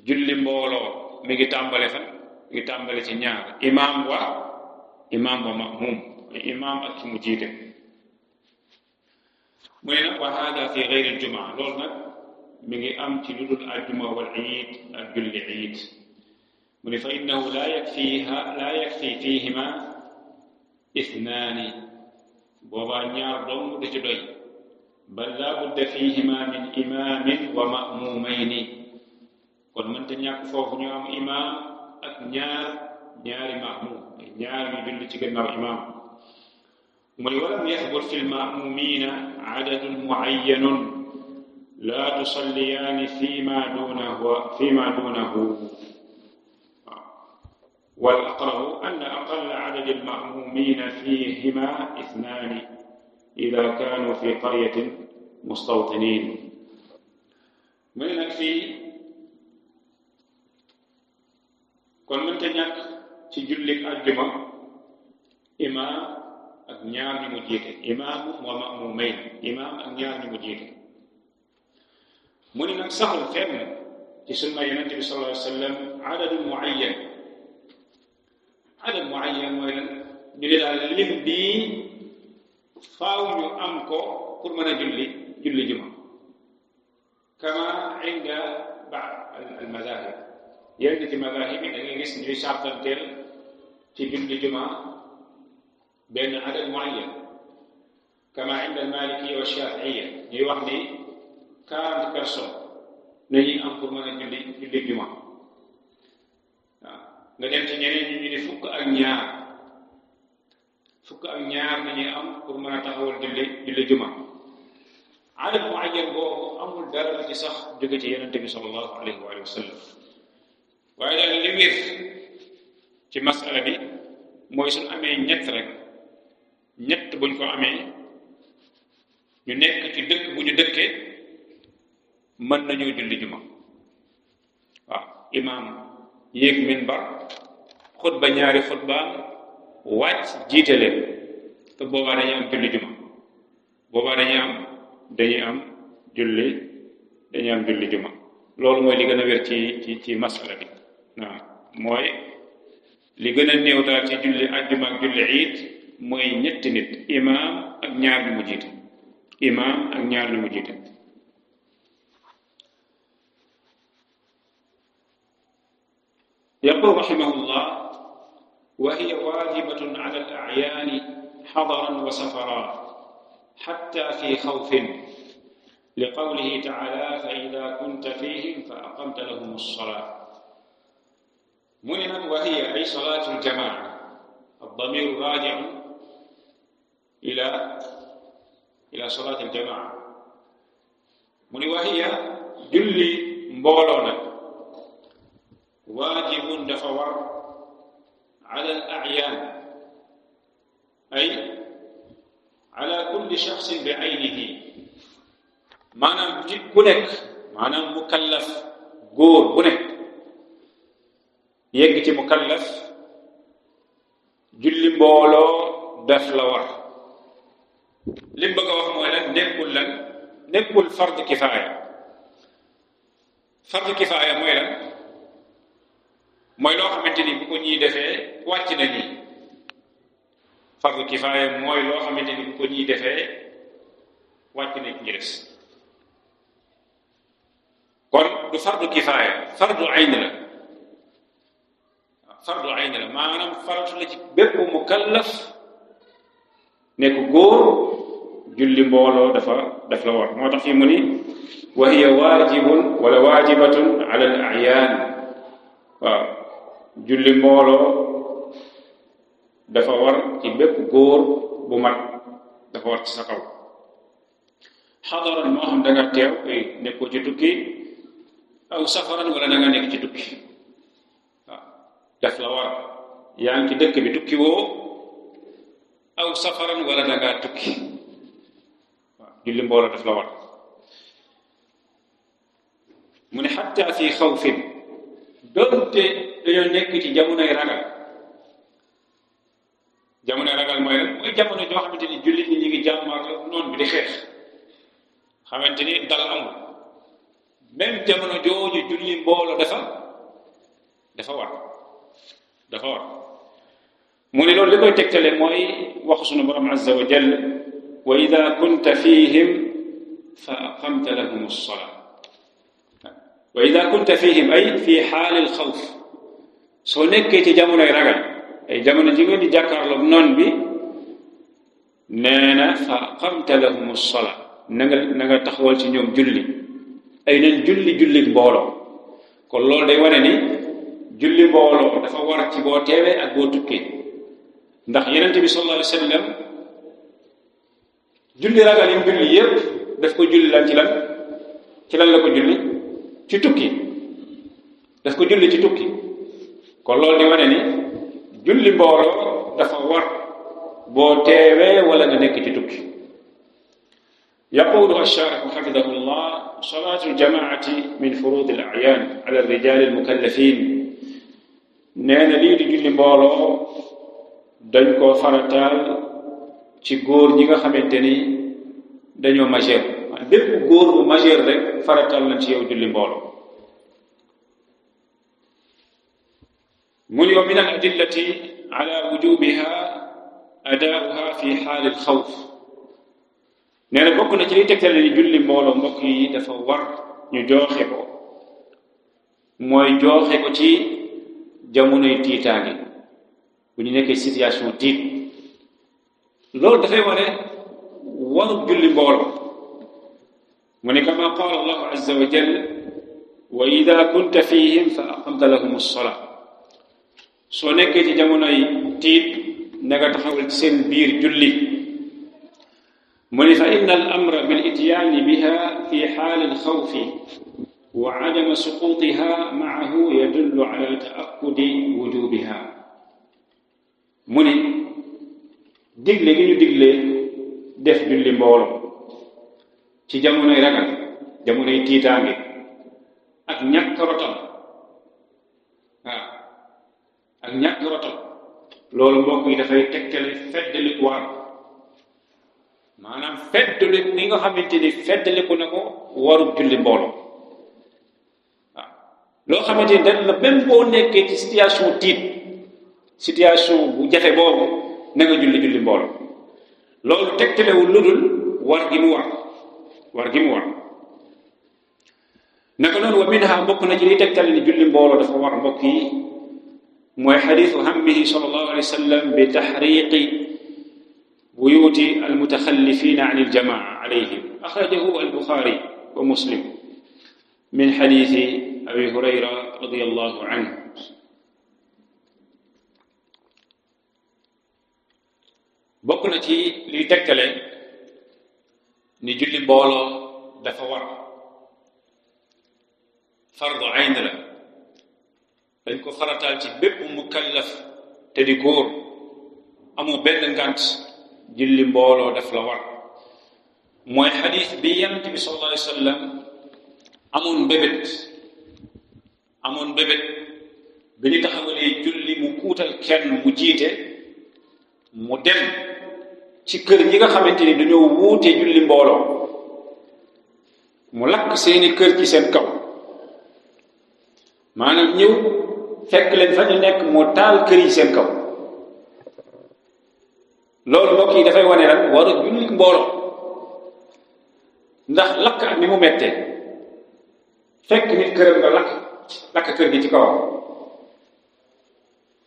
julli mbooloo mi ngi tàmbale fan mi ngi tàmbale ci ñaar imaam wa ma'muum imaam ak ki mu jiite mu ne nag wa hada fi gayri aljumaa loolu nag mi ngi am ci lu dul aljuma wal iid ak julli iid mu ne fa innahu laa yakfi fihima ithnaani boobaa ñaar dong da ci doy bal laa budda fihima min imaamin wa ma'muumayni kon mënta ñàkk foofu ñu am imaam ak ñaari ma'muum ñaar ñu julli ci gannaaw imaam mu ne walam yathbut fi lma'muumina adadun mu'ayyanun laa tusalliyaani fima duunahu wal aqrabu anna aqalla adadi alma'muumina fihima ithnaani ida kaanu fi qaryatin mustawtinin mu ne nag fii kon mënta ñàkk ci jullik àjjuma imaam ak ñaar ñu mu jiite imaamu wa ma'muumayn imaam ak ñaar ñu mu jiite mu ni nag saxul fenn ci sunna Yonent bi sallallahu alayhi wa sallam adadun muayyan mooy lan ñu ne daal lim bii faaw ñu am ko pour mën a julli juma kama inda ba'd al madahib yenn ci madahib yi da ngay gis ñuy sartanteel ci julli juma benn adad muayyan kama inda al malikiyya wa shafi'iyya ñuy wax ni 40 personnes nañuy am pour mën a julli juma waaw nga dem ci ñeneen ñu ni fukk ak ñaar nañuy am pour mën a taxawal julli juma adad muayyan boobu amul dara la ci sax jóge ci Yonent bi sallallahu alayhi wa sallam waaye daal li wér ci masala bi mooy suñ amee ñett buñ ko amee ñu nekk ci dëkk bu ñu dëkkee mën nañoo julli juma waaw imaam yéeg minbar xutba ñaari xutbaam wàcc jiite leen te boobaa dañuy am julli juma boobaa dañuy am julli juma loolu mooy li gën a wér ci masala bi waaw mooy li gën a néew daal ci julli àjjuma ak julli iid mooy ñetti nit imaam ak ñaar ñu mu jiite يقول رحمه الله وهي واجبة على الأعيان حضرا وسفرا حتى في خوف لقوله تعالى فإذا كنت فيهم فأقمت لهم الصلاة مننا وهي أي صلاة الجماعة الضمير راجع إلى صلاة الجماعة من وهي julli mbooloo nag waajibun dafa war ala al a'yaan ay ala kulli shaxsin bi aynihi maanaam nit ku nekk maanaam mukallaf góor bu nekk yegg ci mukallaf julli mbooloo daf la war lim bëgg a wax mooy lan nekkul fard kifaaya mooy lan mooy loo xamante ni bu ko ñii defee wàcc na ñii fardu kifaaya mooy loo xamante ni bu ko ñii defee wàcc na ñi des kon du fardu kifaaya fardu ayn la maanaam faratu la ci bépp mukallaf nekk góor julli mbooloo daf la war moo tax fii mu ni wa hiya waajibun wala waajibatun ala al a'yaan waaw julli mbooloo dafa war ci bépp góor bu mat dafa war ci sa kaw xadaran moo xam da nga teew nekkoo ci tukki aw safaran wala da nga nekk ci tukki waaw daf la war yaa ngi ci dëkk bi tukki woo aw safaran wala da ngaa tukki waaw julli mbooloo daf la war mu ne xatta fi xawfin doonte dañoo nekk ci jamonoy ragal mooy lan mooy jamono joo xamante ni jullit ñi ngi jàmmaarloo noonu bi di xeex xamante ni dal amul même jamono jooju julli mbooloo dafa war mu ne loolu li koy tegtale mooy waxu sunu borom azza wa jal wa ida kunta fihim fa aqamta lahum as-salaa wa ida kunta fihim ay fi xaali al-xawf soo nekkee ci jamonoy ragal ay jamono ji ngeen di jàkkaarloog noon bi nee na fa aqamta lahum as-salaa na nga taxawal ci ñoom julli ay nañ julli mbooloo kon loolu day wane ni julli mbooloo dafa war ci boo teewee ak boo tukkee ndax yonent bi sallallahu alayhi wa sallam julli ragal yi julli yépp daf ko julli lan ci lan la ko julli ci tukki daf ko julli ci tukki kon loolu di wane ni julli mbooloo dafa war boo teewee wala nga nekk ci tukki yaqulu ash-sharih hafidahu llah salatu al-jamaati min furud al-a'yan ala ar-rijal al-mukallafin nee na lii di julli mbooloo dañ koo farataal ci góor ñi nga xamante ni dañoo majeur bépp góor bu majeur rek farataal nañ ci yow julli mbooloo mu ni wa min al-adillati ala wujubiha adaa'uha fi xaali al-xawf nee na bokk na ci liy tegtale ni julli mbooloo mbokk yi dafa war ñu jooxe ko mooy jooxe ko ci jamonoy tiitaange bu ñu nekkee situation tiit loolu dafay wane waru julli mbooloo mu ne kama qaala allahu azza wa jal wa ida kunta fihim fa aqamta lahum as-salaa soo nekkee ci jamonoy tiit na nga taxawal ci seen biir julli mu ne fa inna al amra bil ityaani biha fi xaali al-xawfi wa adama suqutiha maahu yadullu ala ta'akkudi wujubiha mu ni digle gi ñu digle def julli mbooloo ci jamonoy ragal jamonoy tiitaange ak ñàkk rotal ak ñàkk rotal loolu mbokk yi dafay tegtale feddaliku war maanaam feddaliku ni nga xamante ni feddaliku na ko warub julli mbooloo loo xamante ni dañ la même boo nekkee ci situation bu jafe boobu na nga julli mbooloo loolu tegtalewul lu dul war gi mu war naka noonu wa minha bokk na ci liy tegtale ni julli mbooloo dafa war mbokk yi mooy xadiisu hammihi sallallahu alayhi wa sallam bi taxriqi buyuti almutaxallifina an aljamaa alayhim axrajahu albuxaari wa muslim min xadiisi abi hurayra radiyallahu anhu bokk na ci liy tegtale ni julli mbooloo dafa war fardu ayn la dañ ko farataal ci bépp mukallaf te di góor amoo benn ngànt julli mbooloo daf la war mooy xadis bi yonent bi sallallahu alayhi wa sallam amoon bébét bi ñu taxawalee julli mu kuutal kenn mu jiite mu dem ci kër ñi nga xamante ni dañoo wuute julli mbooloo mu lakk seeni kër ci seen kaw maanaam ñëw fekk leen fa ñu nekk mu taal kër yi seen kaw loolu mbokk yi dafay wane rek war a julli mbooloo ndax lakk ak ni mu mettee fekk nit këram nga lakk kër gi ci kawam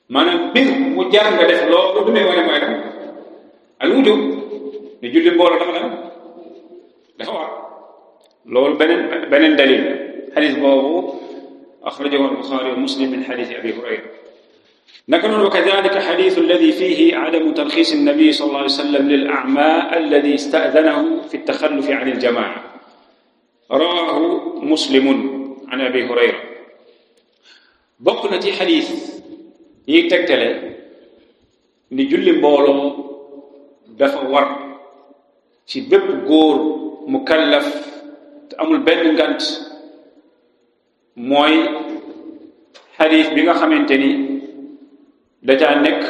maanaam mbir mu jar nga def loolu du may wane mooy dem al wujub ni julli mbooloo dafa war loolu beneen dalil xadis boobu axrajahu al-Buxaari wa Muslim min xadisi Abi Hurayra naka noonu wa kadalika xadisu alladi fihi adamu tarxiis annabi sallallahu alayhi wa sallam lil a'maa alladi ista'danahu fi taxallufi an al-jamaa rawahu Muslimun an Abi Hurayra bokk na ci xadis yi tegtale ni julli mbooloo dafa war ci bépp góor mukallaf te amul benn ngant mooy xadiis bi nga xamante ni dajaa nekk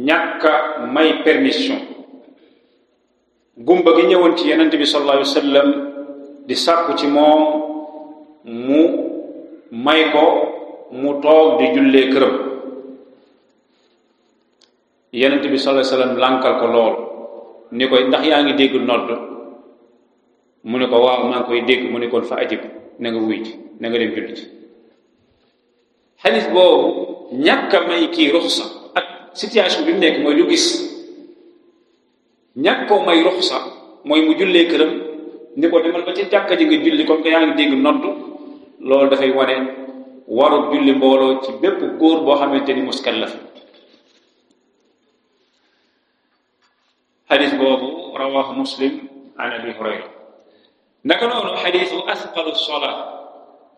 ñàkk a may permission gumba gi ñëwoon ci yonent bi sallallahu alayhi wa sallam di sàkku ci moom mu may ko mu toog di jullee këram yonent bi sallallahu alayhi wa sallam lànkal ko lool ni koy ndax yaa ngi dégg nodd mu ne ko waaw maa ngi koy dégg mu ne kon fa ajib na nga wuy ci na nga dem julli ci xadis boobu ñàkk a may kii ruxsa ak situation bi mu nekk mooy lu gis ñàkk koo may ruxsa mooy mu jullee këram ni ko demal ba ci jàkka ji nga julli comme que yaa ngi dégg nodd loolu dafay wane waru julli mbooloo ci bépp góor boo xamante ni muskallaf xadis boobu rawahu Muslim an Abi Hurayra naka noonu xadisu asqalu sola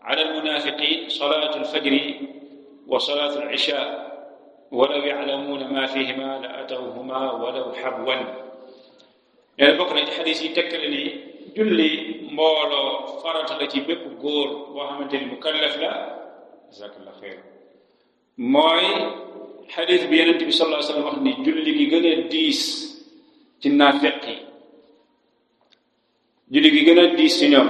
ala almunafiqin salatu alfajri wa salatu alisha walaw yaclamuuna ma fihima la atawhuma walaw habwan nee na bokk na ci xadis yi tekkale ni julli mbooloo farata la ci bépp góor boo xamante ni mukallaf la jazakallah xeyr mooy xadis bi Yonent bi sallallahu alayhi wa sallam wax ni julli gi gën a diis ci naafiq yi julli gi gën a diis ci ñoom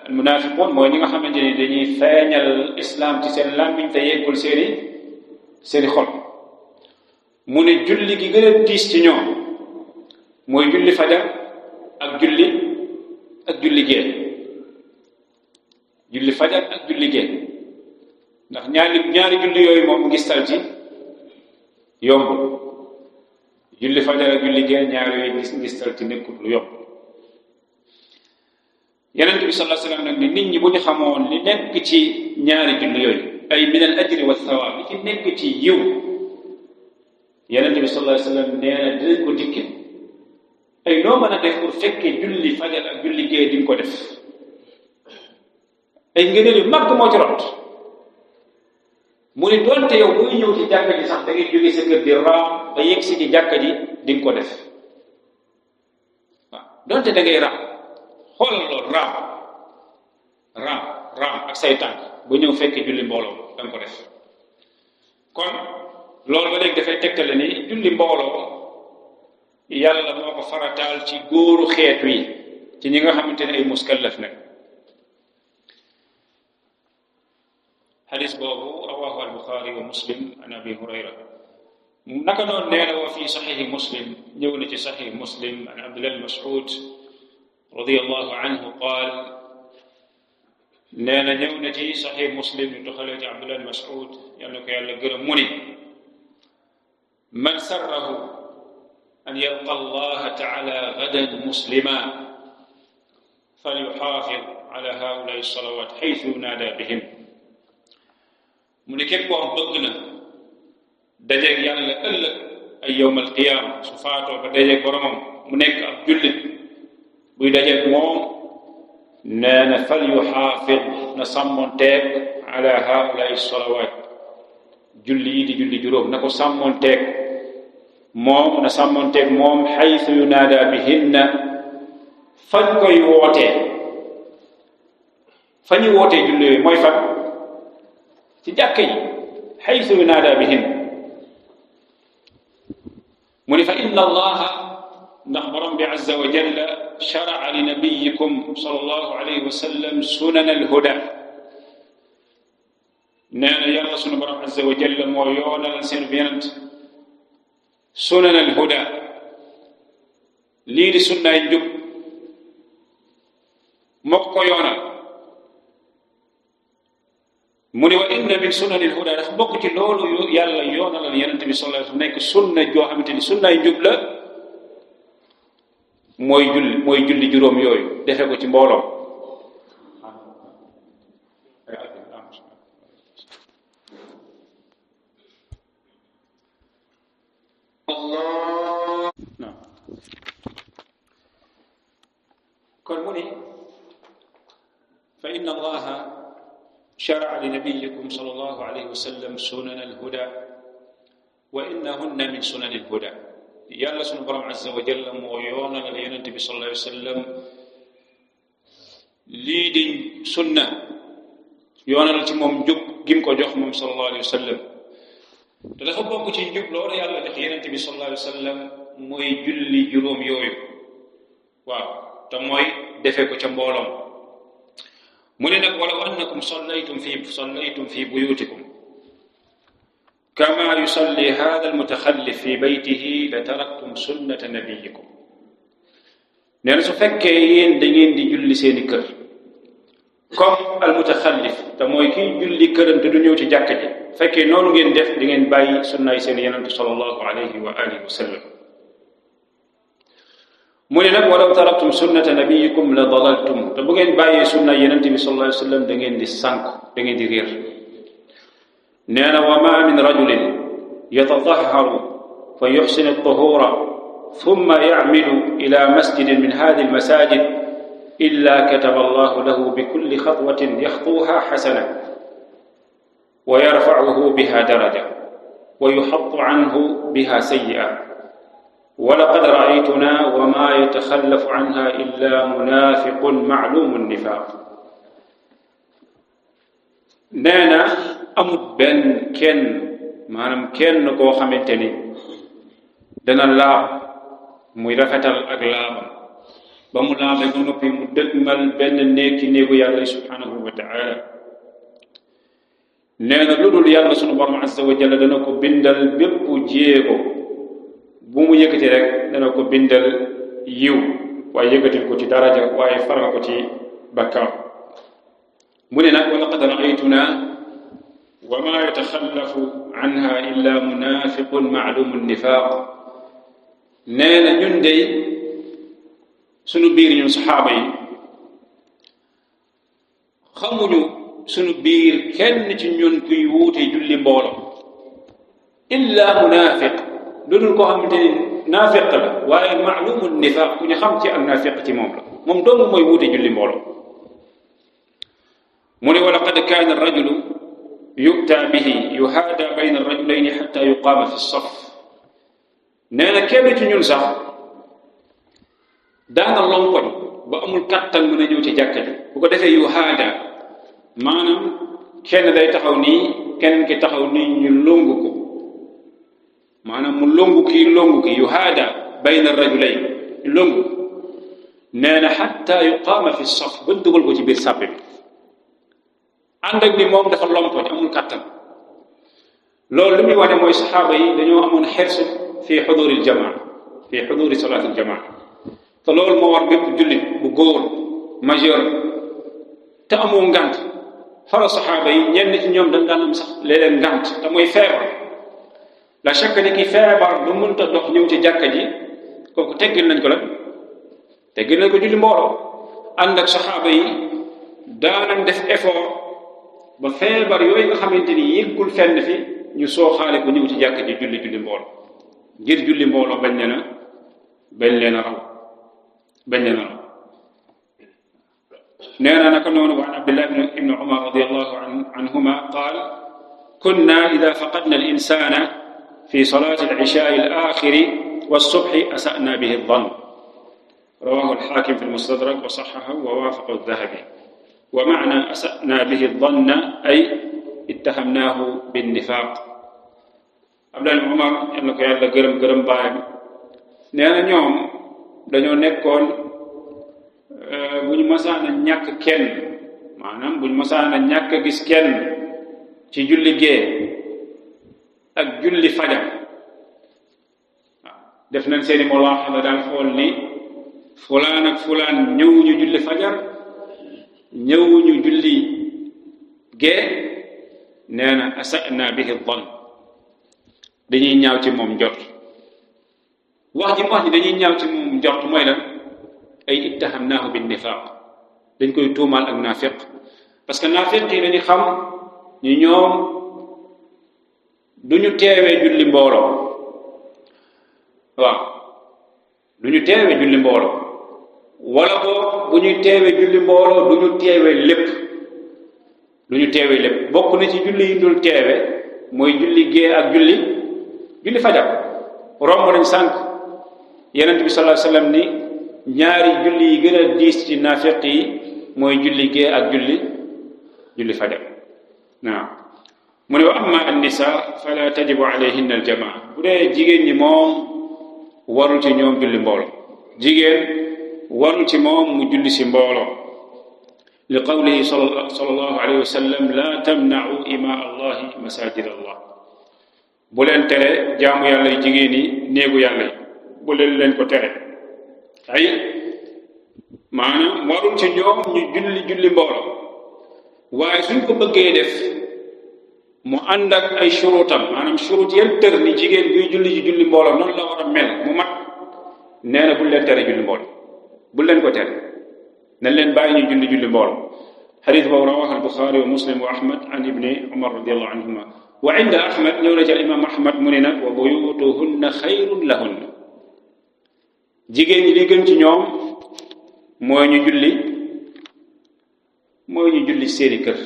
munaafiqoon mooy ñi nga xamante ni dañuy feeñal islam ci seen làmmiñ te yeggul seeni xol mu ne julli gi gën a diis ci ñoom mooy julli fajar ak julli gee julli fajar ak julli gee ndax ñaari julli yooyu moom ngistal ci yomb julli fajar ak julli gee ñaari yooyu ngistal ci nekkut lu yomb Yonent bi sallallahu alayhi wa sallam nag ni nit ñi bu ñu xamoon li nekk ci ñaari julli yooyu ay min al ajri wa thawaab li ci nekk ci yiw Yonent bi sallallahu alayhi wa sallam nee na dinañ ko dikke ay loo mën a def pour fekkee julli fajar ak julli gee di nga ko def ay ngëneel yu mag moo ci rot mu ne doonte yow booy ñëw ci jàkka ji sax da ngay jóge sa kër di raam ba yegg si ci jàkka ji di nga ko def waaw doonte da ngay raam xoolal loolu raam ak say tànk ba ñëw fekkee julli mbooloo da nga ko def kon loolu ba léegi dafay tegtale ni julli mbooloo yàlla moo ko farataal ci góoru xeet wi ci ñi nga xamante ne ay muskallaf nag xadis boobu rawahu al-Buxaari wa Muslim an Abi Hurayra naka noonu nee na wa fi saxiixi Muslim ñëw na ci saxiix Muslim an Abdullah ibn Mas'ud radiyallahu anhu qaal nee na ñëw na ci saxiix Muslim ñu toxalee ci Abdullah ibn Mas'ud yal na ko yàlla gërëm mu ni man sarrahu an yalqa allaha taala gadan muslima falyuxaafid ala haulai salawat xaytu yunaada bihim mu ne képp koo bëgg na dajeeg yàlla ëllëg ay yowm alqiyaama su faatoo ba dajeeg boromam mu nekk ab jullit buy dajeeg moom nee na falyuxaafid na sàmmonteeg ala haulai salawat julli yi di julli juróom na ko sàmmonteeg moom na sàmmonteeg moom xaytu yunaada bihinna fañ koy wootee fa ñu wootee julli yooyu mooy fan ci jàkk yi xaytu yunaada bihinna mu ni fa inna allaha ndax borom bi azza wa jalla shara'a li nabiyikum sallallahu alayhi wa sallam sunan alhuda nee na yàlla sunu borom azza wa jalla moo yoonal seen yonent sunan alhuda lii di sunnaay njub moo ko yoonal mu ni wa inna min sunan alhuda dafa bokk ci loolu yàlla yoonalal yonent bi sallallahu alayhi wa sallam nekk sunna joo xamante ni sunnaay njub la mooy julli juróom yooyu defe ko ci mbooloo kon mu ni fa inna allaha shara'a li nabiyikum sallallahu alayhi wa sallam sunan alhuda wa innahunna min sunan alhuda yàlla sunu borom azza wa jalla moo yoonalal yonente bi sallallahu alayhi wa sallam lii di sunna yoonalal ci moom njub gim ko jox moom sallallahu alayhi wa sallam te dafa bokk ci njub loolu yàlla jox yonente bi sallallahu alayhi wa sallam mooy julli juróom yooyu waaw te mooy defee ko ca mbooloom mu ne nag walaw annakum sallaytum fi buyutikum kama yusalli hada almutaxallif fi baytihi la taraktum sunnata nabiyikum nee na su fekkee yéen da ngeen di julli seeni kër comme almutaxallif te mooy kiy julli këram te du ñëw ci jàkka ji fekkee noonu ngeen def di ngeen bàyyi sunnaay seen yonent sallallahu alayhi wa alihi wa sallam mu ne nag walaw taraktum sunnata nabiyikum la dalaltum te bu ngeen bàyyee sunnaay yonent bi sallallahu alayhi wa sallam da ngeen di sànku da ngeen di réer nee na wa ma min rajulin yatatahharu fa yuxsinu at-tuhura thumma ya'midu ila masjidin min hadhihi al-masajid illa kataba allahu lahu bi kulli khatwatin yaxtuha xasana wa yarfa'uhu biha daraja wa yuhattu anhu biha sayyi'a wa laqad ra'aytuna wa ma yatakhallafu anha illa munafiqun ma'lumu an-nifaq nee na amut benn maanaam kenn koo xamante ni dana laab muy rafetal ak laabam ba mu laabee ba noppi mu dëgmal benn néeg ci néegu yàlla subhanahu wa ta'ala nee na lu dul yàlla sunu borom azza wa jalla dana ko bindal bépp jéego bu mu yëkkati rek dana ko bindal yiw waaye yëkkatil ko ci daraja waaye faral ko ci bakkaar mu ne nag wa laqad ra'aytuna wa ma yataxallafu anha illa munafiqun ma'lumu nifaq nee na ñun dey sunu biir ñun saxaaba yi xamuñu sunu biir kenn ci ñun kuy wuute julli mbooloo illa munafiq lu dul koo xamante ni naafiq la waaye ma'lumu nifaq ku ñu xam ci ak naafiq ci moom la moom doomu mooy wuute julli mbooloo mu ne wa laqad kaana ar-rajulu yu'ta bihi yuhaada bayna ar-rajulayni hatta yuqaama fi as-saf nee na kenn ci ñun sax daana lompoñ ba amul kattan mën a ñëw ci jàkka ji bu ko defee yuhaada maanaam kenn day taxaw nii keneen ki taxaw nii ñu longu ko maanaam mu longu ki yuhaada bayna ar-rajulayn longu nee na hatta yuqaama fi as-saf ba dugal ko ci biir sàppe bi ànd ak ni moom dafa lompoñ amul kattan loolu lu muy wane mooy saxaaba yi dañoo amoon xirsu fi xuduril jamaa fi xuduri salaatil jamaa te loolu moo war bépp jullit bu góor majeur te amoo ngant fara saxaaba yi ñenn ci ñoom dañ daan am sax léeg-léeg ngant te mooy feebar la chaque ni ki feebar bu mënta dox ñëw ci jàkka ji kooku teggil nañ ko la teggil nañ ko julli mbooloo ànd ak saxaaba yi daanañ def effort ba feebar yooyu nga xamante ni yëggul fenn fi ñu sooxaale ko ñëw ci jàkka ji julli mbooloo ngir julli mbooloo bañ leen a raw nee na naka noonu wa an Abdullah ibn Umar radiyallahu anhuma qaal kunna ida faqadna al insana في صلاة العشاء الآخر والصبح أسأنا به الظن. رواه الحاكم في المستدرك وصححه ووافق الذهبي. ومعنى أسأنا به الظن أي اتهمناه بالنفاق. Abdullah ibn Umar yal na ko yàlla gërëm baayam nee na ñoom dañoo nekkoon bu ñu masaan a ñàkk kenn, maanaam bu ñu masaan a ñàkk a gis kenn ci julli gee ak julli fajar def nañ seeni mulaaxada daal xool ni fulaan ak fulaan ñëwuñu julli fajar ñëwuñu julli gee, nee na asa'na bihi dhann, dañuy ñaaw ci moom njort. wax ji dañuy ñaaw ci moom njort mooy lan? ay ittahamnaahu bin nifaaq, dañ koy tuumaal ak naafiq. parce que naafiq yi dañuy xam ñu ñoom duñu teewee julli mbooloo, waaw duñu teewee julli mbooloo, wala boo bu ñuy teewee julli mbooloo duñu teewee lépp, duñu teewee lépp. bokk na ci julli yi dul teewe mooy julli gée ak julli fajar. romb nañ sànq Yonent bi sallallahu alayhi wasallam ni ñaari julli yi gën a diis ci naafiq yi mooy julli gée ak julli fajar. waaw mu ne wa amma an-nisaa fala tajibu alayhinna al-jamaa. bu dee jigéen ñi moom warul ci ñoom julli mbooloo, jigéen warul ci moom mu julli si mbooloo, li qawlihi sallallahu alayhi wa sallam la tamna'u imaa allahi masajid allah. bu leen tere jaamu yàlla yu jigéen yi néegu yàlla yi, bu leen ko tere. ay maanaam warul ci ñoom ñu julli mbooloo, waaye suñ ko bëggee def mu ànd ak ay shuruutam, maanaam shuruut yan tër ni jigéen buy julli mbooloo noonu la war a mel mu mat, nee na bul leen tere julli mbooloo, bul leen ko tere, nañ leen bàyyi ñu julli mbooloo. xadis boobu rawahu al-Buxaari wa Muslim wa Ahmad an ibni Umar radiyallahu anhuma. wa inda Ahmad ñëw na ci al-imam Ahmad mu ne nag wa buyutuhunna xayrun lahunna, jigéen ñi li gën ci ñoom mooy ñu julli seeni kër,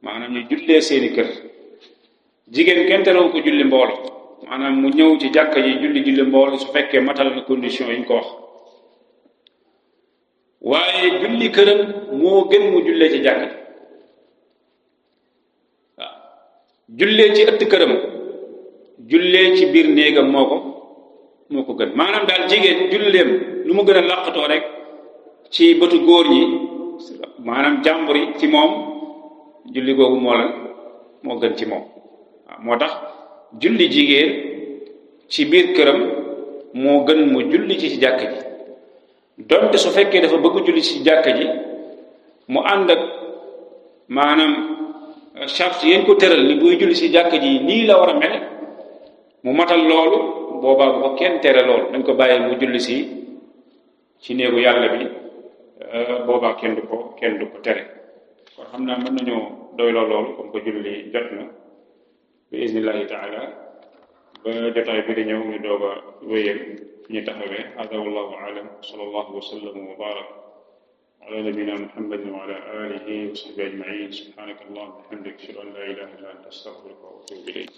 maanaam ñu jullee seeni kër. jigéen kenn terewu ko julli mbooloo, maanaam mu ñëw ci jàkka ji julli mbooloo su fekkee matal na condition yi ñu ko wax, waaye julli këram moo gën mu jullee ci jàkka ji. waaw jullee ci ëtt këram, jullee ci biir néegam moo ko gën. maanaam daal jigéen julleem lu mu gën a làqatoo rek ci bëtu góor ñi, maanaam jàmbur yi ci moom, julli googu moo gën ci moom. waaw moo tax julli jigéen ci biir këram moo gën mu julli ci jàkka ji, donte su fekkee dafa bëgg julli ci jàkka ji mu ànd ak maanaam charte yéen ko tëral ni buy julli ci jàkka ji nii la war a mel, mu matal loolu, boobaa bu ko kenn tere loolu, dañ ko bàyyi mu julli ci néegu yàlla bi, boobaa kenn du ko tere. kon xam naa mën nañoo doyloo loolu comme que julli jot na bi iznillahi taala, ba jotaay bi di ñëw ñu doog a wéyal fi ñu taxawee. hada wallahu aalam, sallallahu wa sallam wa barak ala nabina muhammadin wa ala alihi wa sahbihi ajmain. subhanaka allahumma wa bihamdika ashhadu an la ilaha illa anta astaghfiruka wa atubu ilayk.